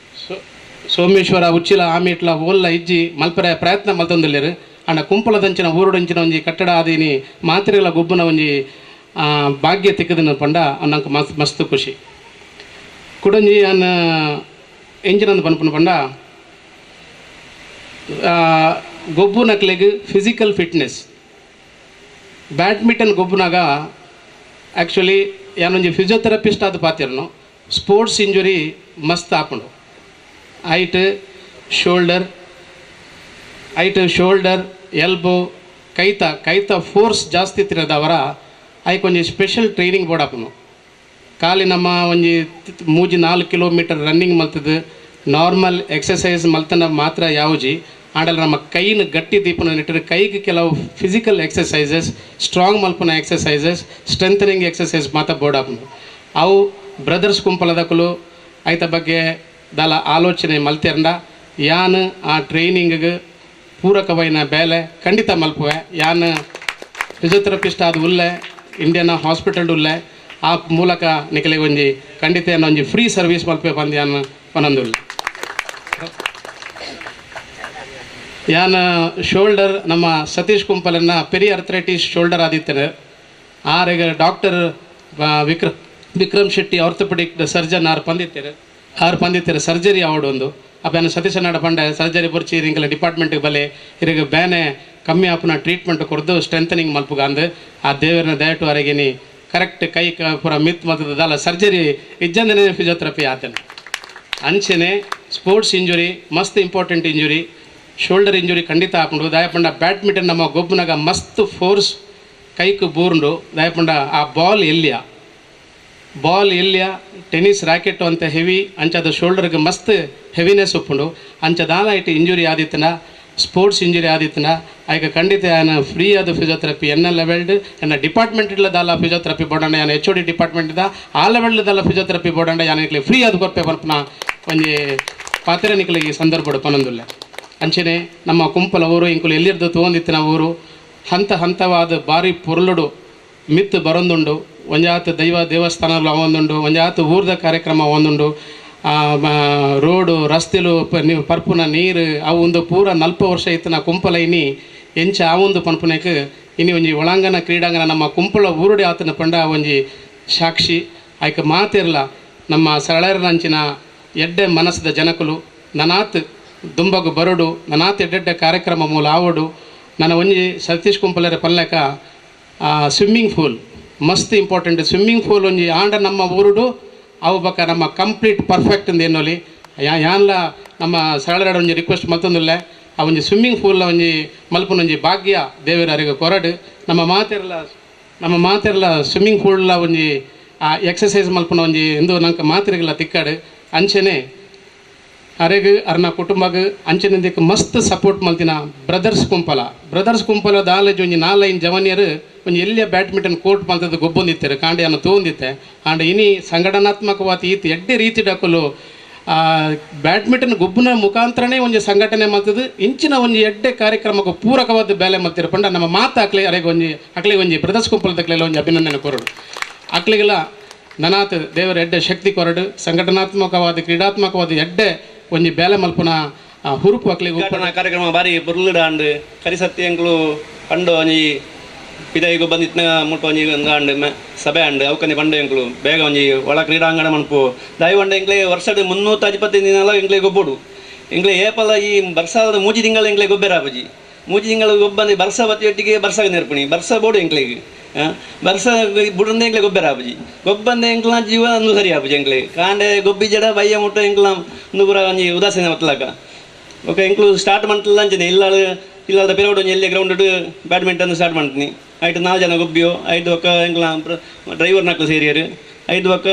ಸೋಮೇಶ್ವರ ಉಚ್ಚಿಲ ಆಮೇಟ್ಲ ಓಲ್ಲ ಇಜ್ಜಿ ಮಲ್ಪರೆ ಪ್ರಯತ್ನ ಮಲ್ತೊಂದುಲ್ಲೆರ್. ಅಂಡ ಕುಂಪಲದಂಚಿನ ಊರುಡಂಚಿನ ಒಂಜಿ ಕಟ್ಟಡ ಆದೀನಿ ಮಾತ್ರೆಗಳ ಗುಬ್ಬುನ ಒಂಜಿ ಭಾಗ್ಯ ತಿಕ್ಕದನ ಪಂಡ ನಂಗೆ ಮಸ್ತ್ ಮಸ್ತ್ ಖುಷಿ. ಕುಡೊಂಜಿ ಅನ್ನ ಎಂಜಿನಂದು ಪನ್ಪುನ ಪಂಡ ಗೊಬ್ಬು ನಕ್ಲೆಗ್ ಫಿಸಿಕಲ್ ಫಿಟ್ನೆಸ್ ಬ್ಯಾಡ್ಮಿಂಟನ್ ಗೊಬ್ಬುನಾಗ ಆ್ಯಕ್ಚುಲಿ ಯಾನೊಂಜಿ ಫಿಸಿಯೋಥೆರಪಿಸ್ಟ್ ಆದ ಪಾತಿರ್ನು ಸ್ಪೋರ್ಟ್ಸ್ ಇಂಜುರಿ ಮಸ್ತ್ ಆಪುಂಡು. ಐಟ್ ಶೋಲ್ಡರ್ ಎಲ್ಬೋ ಕೈತ ಕೈತ ಫೋರ್ಸ್ ಜಾಸ್ತಿ ತಿನ್ನದವರ ಐಕ್ ಒಂಜಿ ಸ್ಪೆಷಲ್ ಟ್ರೈನಿಂಗ್ ಬೋರ್ಡ್ ಆಪುನು. ಖಾಲಿ ನಮ್ಮ ಒಂಜಿ 3-4 ಕಿಲೋಮೀಟರ್ ರನ್ನಿಂಗ್ ಮಲ್ತದ್ದು ನಾರ್ಮಲ್ ಎಕ್ಸಸೈಸ್ ಮಲ್ತನ ಮಾತ್ರ ಯಾವುಜಿ ಆಂಡಲ ನಮ್ಮ ಕೈನ ಗಟ್ಟಿ ದೀಪನ ನೆಟ್ಟರೆ ಕೈಗೆ ಕೆಲವು ಫಿಸಿಕಲ್ ಎಕ್ಸಸೈಸಸ್ ಸ್ಟ್ರಾಂಗ್ ಮಲ್ಪನ ಎಕ್ಸಸೈಸಸ್ ಸ್ಟ್ರೆಂಥನಿಂಗ್ ಎಕ್ಸಸೈಸ್ ಮಾತ್ರ ಬೋರ್ಡ್ ಆಪುನು. ಅವು ಬ್ರದರ್ಸ್ ಕುಂಪಲದಕುಲು ಐತ ಬಗ್ಗೆ ದಾಲ ಆಲೋಚನೆ ಮಲ್ತಿರಂಡ ಯಾನ್ ಆ ಟ್ರೈನಿಂಗ್ ಪೂರಕವೈನ ಬೇಲೆ ಖಂಡಿತ ಮಲ್ಪುವೆ. ಯಾನ್ ಫಿಸಿಯೋಥೆರಪಿಸ್ಟ್ ಆದ ಉಲ್ಲೆ ಇಂಡಿಯನ್ ಹಾಸ್ಪಿಟಲ್ ಉಲ್ಲೆ ಆ ಮೂಲಕ ನಿಕಲಿಗೆ ಒಂಜಿ ಖಂಡಿತ ಒಂಜಿ ಫ್ರೀ ಸರ್ವಿಸ್ ಮಲ್ಪೆ ಬಂದು ಯಾನ್ ಪನೊಂದುಲ್ಲೆ. ಯಾನ್ ಶೋಲ್ಡರ್ ನಮ್ಮ ಸತೀಶ್ ಕುಂಪಲನ್ನ ಪೆರಿ ಅರ್ಥರೈಟಿಸ್ ಶೋಲ್ಡರ್ ಆದಿತ್ತೇನೆ ಆರೆಗ doctor Vikram Shetty orthopaedic surgeon ಆರು ಪಂದಿತ್ತೇರು ಸರ್ಜರಿ ಅವಾರ್ಡ್ ಒಂದು ಅಪ್ಪ ಸತೀಶ್ ನಾಡ ಪಂಡೆ ಸರ್ಜರಿ ಬೊರ್ಚಿ ಇಂಕಲ ಡಿಪಾರ್ಟ್ಮೆಂಟ್ಗೆ ಬಲೆ ಇರಗ ಬೇನೆ ಕಮ್ಮಿ ಆಪುನ ಟ್ರೀಟ್ಮೆಂಟ್ ಕೊರ್ದು ಸ್ಟ್ರೆಂಥನಿಂಗ್ ಮಲ್ಪುಗಾಂದು ಆ ದೇವರನ್ನ ದಯಟು ಅರೆಗಿನಿ ಕರೆಕ್ಟ್ ಕೈ ಪೂರ ಮಿತ್ ಮತ್ತದಲ್ಲ ಸರ್ಜರಿ ಇಜ್ಜಂದನೆ ಫಿಸಿಯೋಥೆರಪಿ ಆತನೆ. ಅಂಚೆನೆ ಸ್ಪೋರ್ಟ್ಸ್ ಇಂಜುರಿ ಮಸ್ತ್ ಇಂಪಾರ್ಟೆಂಟ್ ಇಂಜುರಿ ಶೋಲ್ಡರ್ ಇಂಜುರಿ ಖಂಡಿತ ಆಪುಂಡು. ದಯಪಂಡ ಬ್ಯಾಡ್ಮಿಂಟನ್ ನಮ್ಮ ಗೊಬ್ಬುನಾಗ ಮಸ್ತ್ ಫೋರ್ಸ್ ಕೈಕ್ ಬೂರ್ಂಡು ದಯಪಂಡ ಆ ಬಾಲ್ ಎಲ್ಲಿಯ ಟೆನ್ನಿಸ್ ರ್ಯಾಕೆಟ್ ಅಂತ ಹೆವಿ ಅಂಚದ ಶೋಲ್ಡರ್ಗೆ ಮಸ್ತ್ ಹೆವಿನೆಸ್ ಉಪ್ಪುಂಡು ಅಂಚದಾಲ ಇಟ್ಟು ಇಂಜುರಿ ಆದಿತ್ತನ ಸ್ಪೋರ್ಟ್ಸ್ ಇಂಜುರಿ ಆದಿತ್ತನ ಆಯ್ಕೆ ಖಂಡಿತ ಯಾನ ಫ್ರೀ ಆದ ಫಿಸಿಯೋಥೆರಪಿ ಎನ್ನ ಲೆವೆಲ್ಡ್ ಎನ್ನ ಡಿಪಾರ್ಟ್ಮೆಂಟ್ ಇಲ್ಲದಲ್ಲ ಫಿಸಿಯೋಥೆರಪಿ ಬೋರ್ಡಂಡ ಯಾನ ಎಚ್ ಒ ಡಿ ಡಿಪಾರ್ಟ್ಮೆಂಟ್ ಇದ್ದ ಆ ಲೆವೆಲ್ ದಲ್ಲ ಫಿಸಿಯೋಥೆರಪಿ ಬೋರ್ಡಂಡ ಯಾನ ಇಕ್ಲೆ ಫ್ರೀ ಆದ ಕೊರ್ಪೆ ಪನ್ಪುನ ಒಂಜಿ ಪಾತ್ರ ನಿಕ್ಲೆ ಈ ಸಂದರ್ಭ ಪನೊಂದುಲ್ಲೆ. ಅಂಚನೆ ನಮ್ಮ ಕುಂಪಲ ಊರು ಇಂಕುಲು ಎಲ್ಲಿರ್ದು ತೋಂದಿತ್ತಿನ ಊರು ಹಂತ ಹಂತವಾದ ಭಾರಿ ಪೊರ್ಲುಡು ಮಿತ್ತು ಬರೊಂದುಂಡು ಒಂಜಾತ ದೈವ ದೇವಸ್ಥಾನಗಳು ಒಂದುಂಡು ಒಂಜಾತ ಊರ್ದ ಕಾರ್ಯಕ್ರಮ ಒಂದುಂಡು ರೋಡು ರಸ್ತೆಲು ಪರ್ಪುನ ನೀರು ಅವು ಒಂದು ಪೂರ 40 ವರ್ಷ ಇತ್ತಿನ ಕುಂಪಲ ಇನಿ ಎಂಚ ಆ ಒಂದು ಪನ್ಪುನಕ್ ಇನಿ ಒಂಜಿ ಒಳಾಂಗಣ ಕ್ರೀಡಾಂಗಣ ನಮ್ಮ ಕುಂಪಲ ಊರುಡಿ ಆತನ ಪಂಡ ಒಂಜಿ ಸಾಕ್ಷಿ. ಆಯ್ಕೆ ಮಾತಿರಲ ನಮ್ಮ ಸರಳರಂಚಿನ ಎಡ್ಡೆ ಮನಸ್ಸದ ಜನಕುಲು ನನಾತ್ ದುಂಬಗು ಬರುಡು ನನಾತ್ ಎಡ್ಡೆಡ್ಡೆ ಕಾರ್ಯಕ್ರಮ ಮೂಲ ಆವಡು. ನನ್ನ ಒಂಜಿ ಸತೀಶ್ ಕುಂಪಲರ ಪಲ್ಲೆಕ ಸ್ವಿಮ್ಮಿಂಗ್ ಪೂಲ್ ಮಸ್ತ್ ಇಂಪಾರ್ಟೆಂಟ್ ಸ್ವಿಮ್ಮಿಂಗ್ ಪೂಲ್ ಒಂಜಿ ಆಂಡ ನಮ್ಮ ಊರುಡು ಅವು ಬಕ್ಕ ನಮ್ಮ ಕಂಪ್ಲೀಟ್ ಪರ್ಫೆಕ್ಟ್ ಅಂದ ಎನ್ನೋಲಿ ಯಾನ್ಲ ನಮ್ಮ ಸರಳರ ಒಂಜಿ ರಿಕ್ವೆಸ್ಟ್ ಮಲ್ತೊಂದುಲ್ಲೆ ಆ ಒಂಜಿ ಸ್ವಿಮ್ಮಿಂಗ್ ಪೂಲ್ ಒಂಜಿ ಮಲ್ಪುನ ಒಂಜಿ ಭಾಗ್ಯ ದೇವರರಿಗೆ ಕೊರಡು ನಮ್ಮ ಮಾತೆರ್ಲ ಸ್ವಿಮ್ಮಿಂಗ್ ಪೂಲ್ಲ ಒಂಜಿ ಆ ಎಕ್ಸಸೈಸ್ ಮಲ್ಪುನ ಒಂಜಿ ಎಂದು ನಂಗೆ ಮಾತೆರಿಗೆಲ್ಲ ತಿಕ್ಕಾಡು. ಅಂಚೆನೆ ಅರೆಗ್ ಅರ್ನ ಕುಟುಂಬಗ್ ಅಂಚೆನಂದಿಕ್ ಮಸ್ತ್ ಸಪೋರ್ಟ್ ಮಲ್ತಿನ ಬ್ರದರ್ಸ್ ಕುಂಪಲ ದಾಲೇಜ್ ಒಂಜಿ 4-5 ಜವನಿಯರು ಒಂಜಿ ಎಲ್ಲಿಯ ಬ್ಯಾಡ್ಮಿಂಟನ್ ಕೋರ್ಟ್ ಮಲ್ತದ ಗೊಬ್ಬೊಂದಿತ್ತಾರೆ ಕಾಂಡೆಯನ್ನು ತೋಂದಿತ್ತೆ. ಆಂಡ್ ಇನಿ ಸಂಘಟನಾತ್ಮಕವಾದ ಈತ ಎಡ್ಡೆ ರೀತಿ ಡಕಲು ಬ್ಯಾಡ್ಮಿಂಟನ್ ಗೊಬ್ಬನ ಮುಖಾಂತರನೇ ಒಂಜಿ ಸಂಘಟನೆ ಮಲ್ತದ ಇಂಚಿನ ಒಂಜಿ ಎಡ್ಡೆ ಕಾರ್ಯಕ್ರಮಕ್ಕೆ ಪೂರಕವಾದ ಬೇಲೆ ಮಲ್ತಿರ ಪಂಡ ನಮ್ಮ ಮಾತು ಅಕ್ಲೆ ಅರೆಗೆ ಒಂಜಿ ಅಕ್ಲೆ ಒಂಜಿ ಬ್ರದರ್ಸ್ ಕುಂಪಲದಕ್ಲೆಲ್ಲ ಒಂಜಿ ಅಭಿನಂದನೆ ಕೊರಡು. ಅಕ್ಲಿಗೆಲ್ಲ ನನಾತ್ ದೇವರ ಎಡ್ಡೆ ಶಕ್ತಿ ಕೊರಡು ಸಂಘಟನಾತ್ಮಕವಾದ ಕ್ರೀಡಾತ್ಮಕವಾದ ಎಡ್ಡೆ ಒಂಜಿ ಬೇಲೆ ಮಲ್ಪುನ ಹುರುಪು ಅಕ್ಲಿಗೆ ಉದ್ಘಾಟನಾ ಕಾರ್ಯಕ್ರಮ ಬಾರಿ ಬುರ್ಲುಡಾಂಡ್ ಕರಿಸತ್ತಿ ಎಂಕ್ಲು ಪಂಡು ಒಂಜಿ ಪಿದೈಗು ಬಂದಿತ್ನ ಮುಟ್ಟ ಒಂಜಿ ಅಂಡ್ ಸಭೆ ಅಂಡ್ ಅವಕನೆ ಪಂಡು ಎಂಕ್ಲು ಬೇಗ ಒಂಜಿ ಒಳ ಕ್ರೀಡಾಂಗಣ ಮನ್ಪು ದಯವಂಡ ಎಂಕ್ಲೆ ವರ್ಷದ 325 ದಿನಲ ಎಂಕ್ಲೆ ಗೊಬ್ಬಡು ಎಂಕ್ಲೆ ಏಪಲ ಈ ಬರ್ಸಾದ 3 ತಿಂಗಳು ಎಂಕ್ಲೆ ಗೊಬ್ಬರ ಆಪುಜಿ 3 ತಿಂಗಳು ಗೊಬ್ಬಂದೆ ಬರ್ಸ ಬತ್ತಿಯೊಟ್ಟಿಗೆ ಬರ್ಸಾಗ ನೇರ್ಪುಣಿ ಬರ್ಸ ಬೋಡು ಎಂಕ್ಲೆಗ್ ಬರ್ಸ ಬುಡಂದೆ ಎಂಕ್ಲೆ ಗೊಬ್ಬರ ಆಪುಜಿ ಗೊಬ್ಬಂದೆ ಎಂಕ್ಲ ಜೀವ ಅಂದು ಸರಿ ಆಪುಜಿ ಎಂಕ್ಲೆ ಕಾಂಡೆ ಗೊಬ್ಬಿ ಜಡ ಬಯ್ಯ ಮುಟ್ಟ ಎಂಕ್ಲ ಒಂದು ಪೂರ ಒಂಜಿ ಉದಾಸೀನ ಮತ್ತಲಕ ಓಕೆ ಎಂಕ್ಲು ಸ್ಟಾರ್ಟ್ ಮಂತಲ್ಲ ಅಂಚನೆ ಇಲ್ಲಾಳು ಇಲ್ಲಾದ ಪಿರವಡು ಒಂಜಿ ಎಲ್ಲೆ ಗ್ರೌಂಡ್ ಬ್ಯಾಡ್ಮಿಂಟನ್ ಸ್ಟಾರ್ಟ್ ಮಾಡ್ತೀನಿ ಐಟ್ 4 ಜನ ಗೊಬ್ಬಿಯೋ ಐದು ಒಕ್ಕ ಎಂಕ್ಲ ಡ್ರೈವರ್ ನಕ್ಲು ಸೇರಿಯರು ಐದು ಒಕ್ಕ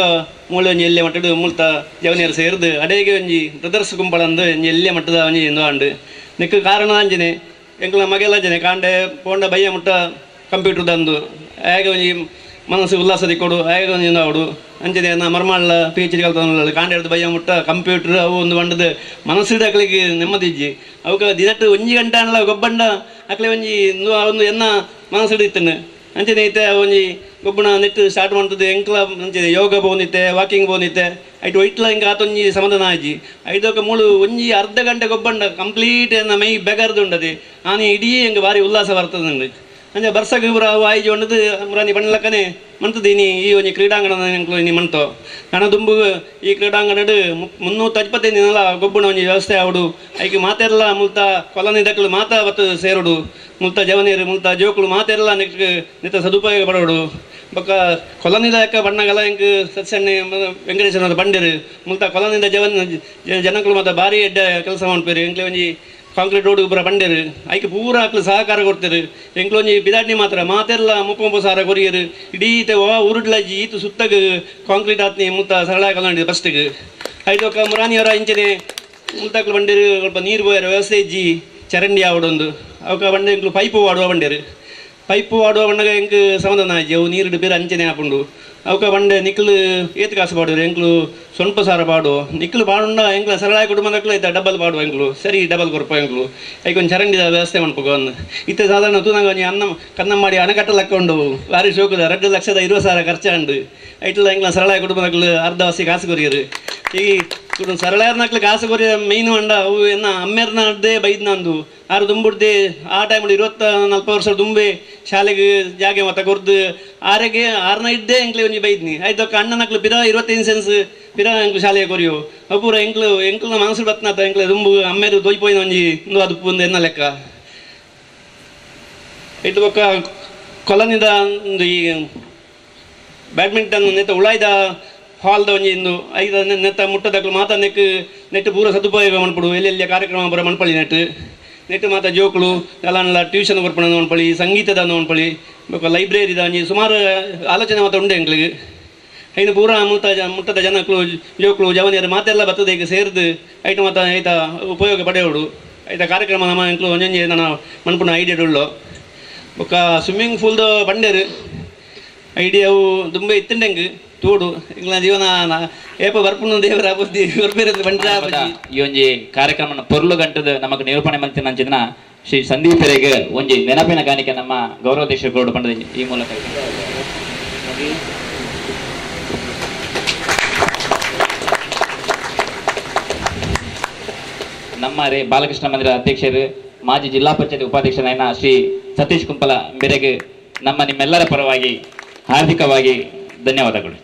ಮೂಳೆ ಒಂಜಿ ಎಲ್ಲೆ ಮಟ್ಟಡು ಮುಲ್ತ ಜವನಿಯರು ಸೇರ್ದು ಅಡೇಗೆ ಒಂಜಿ ಬ್ರದರ್ಸ್ ಗುಂಪಳಂದು ಒಂಜಿ ಎಲ್ಲೆ ಮಟ್ಟದ ಒಂಜಿ ಇಂದು ಆಂಡು ನೆಕ್ ಕಾರಣ ಅಂಜನೆ ಎಂಕ್ಲ ಮಗೆಲ್ಲ ಅಂಜನೆ ಕಾಂಡೆ ಪೋಂಡ ಬಯ್ಯ ಮುಟ್ಟ ಕಂಪ್ಯೂಟರ್ ದಂದು ಆಗ ಒಂಜಿ ಮನಸ್ಸು ಉಲ್ಲಾಸ ದಿಕ್ಕೊಡು ಆಗ ಒಂಜಿ ಆವಡು ಅಂಚನೆ ನಾ ಮರ್ಮಾಳ ಪಿ ಎಚ್ ಡಿ ಕಲ್ತ ಕಾಂಡೆ ಹಿಡ್ದು ಬಯ್ಯ ಮುಟ್ಟ ಕಂಪ್ಯೂಟರ್ ಅವು ಒಂದು ಬಂಡದ ಮನಸ್ಸಿದ ಅಕ್ಲಿಗೆ ನೆಮ್ಮದಿಜ್ಜಿ ಅವಕ್ಕೆ ದಿನಟ್ಟು ಒಂಜಿ ಗಂಟೆ ಅನ್ಲ ಗೊಬ್ಬಂಡ ಅಕ್ಲೆ ಒಂಜಿ ಒಂದು ಎನ್ನ ಮನಸ್ಸಿಡು ಇತ್ತನು ಅಂಚನೆ ಐತೆ ಒಂಜಿ ಗೊಬ್ಬಣ ನೆಟ್ ಸ್ಟಾರ್ಟ್ ಮಾಡ್ತದೆ ಎಂಕ್ಲ ಅಂಚನೆ ಯೋಗ ಬೋನಿತ್ತೆ ವಾಕಿಂಗ್ ಬೋನಿತ್ತೆ ಐಟು ಒಯ್ಟ್ಲ ಹಿಂಗೆ ಆತೊಂಜಿ ಸಮಾಧಾನ ಆಜಿ ಐದೊಕ್ಕ ಮೂಳು ಒಂಜಿ ಅರ್ಧ ಗಂಟೆ ಗೊಬ್ಬಂಡ ಕಂಪ್ಲೀಟ್ ಎನ್ನ ಮೈ ಬೆಗರ್ದು ಉಂಡದೆ ಆನೆ ಇಡೀ ಹೆಂಗೆ ಭಾರಿ ಉಲ್ಲಾಸ ಬರ್ತದೆ ಅಂಚೆ ಬರ್ಸಗ್ ಪೂರ ಅವು ಆಯ್ಜಿ ಉಂಡದು ಮುರಾನಿ ಬಣ್ಣಲಕ್ಕನೆ ಮಂತದ ಇನಿ ಈ ಒಂಜಿ ಕ್ರೀಡಾಂಗಣ ಎಂಕ್ಲು ಇನಿ ಮಂತೋ ನನ ದುಂಬು ಈ ಕ್ರೀಡಾಂಗಣಡ್ 325 ದಿನಲ ಗೊಬ್ಬುಣ ಒಂಜಿ ವ್ಯವಸ್ಥೆ ಆವಡು ಐಕ್ ಮಾತೆರ್ಲ ಮುಲ್ತ ಕೊಲನಿ ದಕ್ಲು ಮಾತಾ ಬತ್ತು ಸೇರುಡು ಮುಲ್ತ ಜವನೀರು ಮುಲ್ತ ಜೋಕುಲು ಮಾತೆರ್ಲ ನೆಕ್ ನೆತ್ತ ಸದುಪಯೋಗ ಪಡೋಡು ಬೊಕ್ಕ ಕೊಲನಿದ ಬಣ್ಣಗಲ ಎಂಕ್ ಸತ್ಸಣ್ಣೆ ವೆಂಕಟೇಶ್ವರ ಬಂಡಿರು ಮುಲ್ತ ಕೊಲನಿದ ಜವನ್ ಜನಕುಲು ಮಾತ ಭಾರಿ ಎಡ್ಡೆ ಕೆಲಸ ಮನ್ಪೇರು ಎಂಕ್ಲೆ ಒಂಜಿ ಕಾಂಕ್ರೀಟ್ ರೋಡ್ ಪೂರ ಬಂಡೇರು ಐಕ್ ಪೂರ ಅಕ್ಲು ಸಹಕಾರ ಕೊಡ್ತೇರು ಎಂಕ್ಲೊಂಜಿ ಬಿದಾಡ್ನಿ ಮಾತ್ರ ಮಾತೆಲ್ಲ 30 ಸಾವಿರ ಕೊರಿಯರು ಇಡೀ ವಾ ಉರುಡ್ಲಜ್ಜಿ ಈತು ಸುತ್ತಗ್ ಕಾಂಕ್ರೀಟ್ ಆತ್ನಿ ಮುತ್ತ ಸರಳ ಕಲಂಡಿ ಫಸ್ಟಿಗೆ ಐದೊಕ್ಕ ಮುರಾನಿಯವರ ಇಂಚನೆ ಮುಲ್ತಕ್ಲು ಬಂಡೇರು ಸ್ವಲ್ಪ ನೀರು ಬೋಯರ ವ್ಯವಸ್ಥೆ ಇಜ್ಜಿ ಚರಂಡಿ ಆವಡೊಂದು ಅವಕ ಬಂಡೆ ಎಂಕ್ಲು ಪೈಪು ವಾಡುವ ಬಂಡೇರು ಪೈಪು ವಾಡುವ ಬಣ್ಣಗ ಎಂಕ್ ಸಮಾಧಾನ ಆಜಿ ಅವು ನೀರು ಬೇರೆ ಅಂಚನೆ ಆಪುಂಡು ಅವಕ ಬಂಡೆ ನಿಕ್ಲು ಏತ್ ಕಾಸು ಪಾಡುವರು ಎಂಕ್ಲು ಸೊನ್ಪ ಸಾರ ಪಾಡು ನಿಕ್ಲು ಪಾಡುಂಡ ಎಂಕ್ಲ ಸರಳ ಕುಟುಂಬದಕ್ಲು ಐತ ಡಬಲ್ ಪಾಡುವ ಎಂಕ್ಲು ಸರಿ ಡಬಲ್ ಕೊರ್ಪ ಎಂಕ್ಲು ಐಕೊಂದು ಚರಂಡಿದ ವ್ಯವಸ್ಥೆ ಮನ್ಪುಗ ಒಂದು ಇತ್ತೆ ಸಾಧಾರಣ ತೂನಾಗ ಒಂಜಿ ಅನ್ನ ಕನ್ನಂಬಾಡಿ ಅಣಕಟ್ಟ ಲಕ್ಕ ಉಂಡು ಭಾರಿ ಶೋಕುದ 2,20,000 ಖರ್ಚಾಂಡು ಐಟ್ಲ ಎಂಕ್ಲ ಸರಳ ಕುಟುಂಬದಕ್ಲು ಅರ್ಧ ವಾಸಿ ಕಾಸು ಕೊರಿಯರು ಈ ಸರಳಾರ್ನಕ್ಲು ಕಾಸು ಕೊರಿಯ ಮೈನ್ ಅಂಡ ಅವು ಎನ್ನ ಅಮ್ಮೇರ್ನದ್ದೇ ಬೈದ್ನಂದು ಆರು ದುಂಬುಡ್ದೆ ಆ ಟೈಮ್ 20-40 ವರ್ಷ ದುಂಬೆ ಶಾಲೆಗೆ ಜಾಗೆ ಮತ್ತ ಕೊರ್ದು ಆರೆಗೆ ಆರ್ನ ಇದ್ದೇ ಎಂಕ್ಲೆ ಒಂಜಿ ಬೈದ್ನಿ ಆಯ್ತು ಅಣ್ಣನಕ್ಲು ಪಿರ 25 ಸೆನ್ಸ್ ಪಿರ ಎಂಕ್ಲು ಶಾಲೆಗೆ ಕೊರಿಯೋ ಅವು ಪೂರ ಎಂಕ್ಲು ಎಂಕ್ಲ ಮನಸ್ಸು ಬತ್ನಾತ ಎಂಕ್ಲೆ ದುಂಬು ಅಮ್ಮೇರು ದೊಯ್ಪೋಯಿನ ಒಂಜಿ ಇಂದು ಅದು ಒಂದು ಎನ್ನ ಲೆಕ್ಕ ಇದು ಬೊಕ್ಕ ಕೊಲನಿದ ಒಂದು ಈ ಬ್ಯಾಡ್ಮಿಂಟನ್ ನೆತ್ತ ಉಳಾಯ್ದ ಹಾಲ್ದ ಒಂಜಿ ಇಂದು ಐದ ನೆತ್ತ ಮುಟ್ಟದಕ್ಲು ಮಾತ ನೆಕ್ ನೆಟ್ ಪೂರ ಸದುಪಯೋಗ ಮನ್ಪುಡು ಎಲ್ಲೆಲ್ಲಿಯ ಕಾರ್ಯಕ್ರಮ ಪೂರ ಮನ್ಪಳಿ ನೆಟ್ ನೆಟ್ ಮಾತ ಜೋಕುಲು ಅಲಾನ್ಲ ಟ್ಯೂಷನ್ ಕೊರ್ಪಣ ಮನ್ಪಳಿ ಸಂಗೀತದ ಮನ್ಪಳಿ ಬೊಕ್ಕ ಲೈಬ್ರರಿದ ಒಂಜಿ ಸುಮಾರು ಆಲೋಚನೆ ಮಾತ ಉಂಡೆ ಎಂಕ್ಲಿಗೆ ಐನು ಪೂರ ಮುತ್ತ ಮುಟ್ಟದ ಜನಕ್ಲು ಜೋಕುಲು ಜವನಿಯರು ಮಾತೆಲ್ಲ ಬರ್ತದೆ ಈಗ ಸೇರ್ದು ಐಟು ಮಾತ ಐತ ಉಪಯೋಗ ಪಡೆಯೋಡು ಐತ ಕಾರ್ಯಕ್ರಮ ನಮ್ಮ ಎಂಕ್ಲು ಒಂಜೊಂಜಿ ನನ್ನ ಮನ್ಪುನ ಐಡಿಯಾ ಉಳ್ಳೋ ಬೊಕ್ಕ ಸ್ವಿಮ್ಮಿಂಗ್ ಪೂಲ್ದ ಬಂಡೇರು ಐಡಿಯಾವು ದುಂಬೆ ಇತ್ತಂಡೆಂಗ್ ತೋಡು ಎಂಕ್ಲ ಜೀವನ ಏಪ ಬರ್ಪುನ ದೇವರ ಬುದ್ಧಿ ಬಂಡ ಈ ಒಂಜಿ ಕಾರ್ಯಕ್ರಮನ ಪೊರ್ಲು ಗಂಟದ ನಮಕ್ ನಿರೂಪಣೆ ಮಂತಿನ ಅಂಚಿನ ಶ್ರೀ ಸಂದೀಪ್ ಹೆರೆಗ್ ಒಂಜಿ ನೆನಪಿನ ಕಾಣಿಕೆ ನಮ್ಮ ಗೌರವಾಧ್ಯಕ್ಷರು ಕೊಡು ಪಂಡದ ಈ ಮೂಲಕ ನಮ್ಮ ರೇ ಬಾಲಕೃಷ್ಣ ಮಂದಿರ ಅಧ್ಯಕ್ಷರು ಮಾಜಿ ಜಿಲ್ಲಾ ಪಂಚಾಯತ್ ಉಪಾಧ್ಯಕ್ಷರಾದ ಶ್ರೀ ಸತೀಶ್ ಕುಂಪಲ ಬೆರೆಗೆ ನಮ್ಮ ನಿಮ್ಮೆಲ್ಲರ ಪರವಾಗಿ ಹಾರ್ದಿಕವಾಗಿ ಧನ್ಯವಾದಗಳು.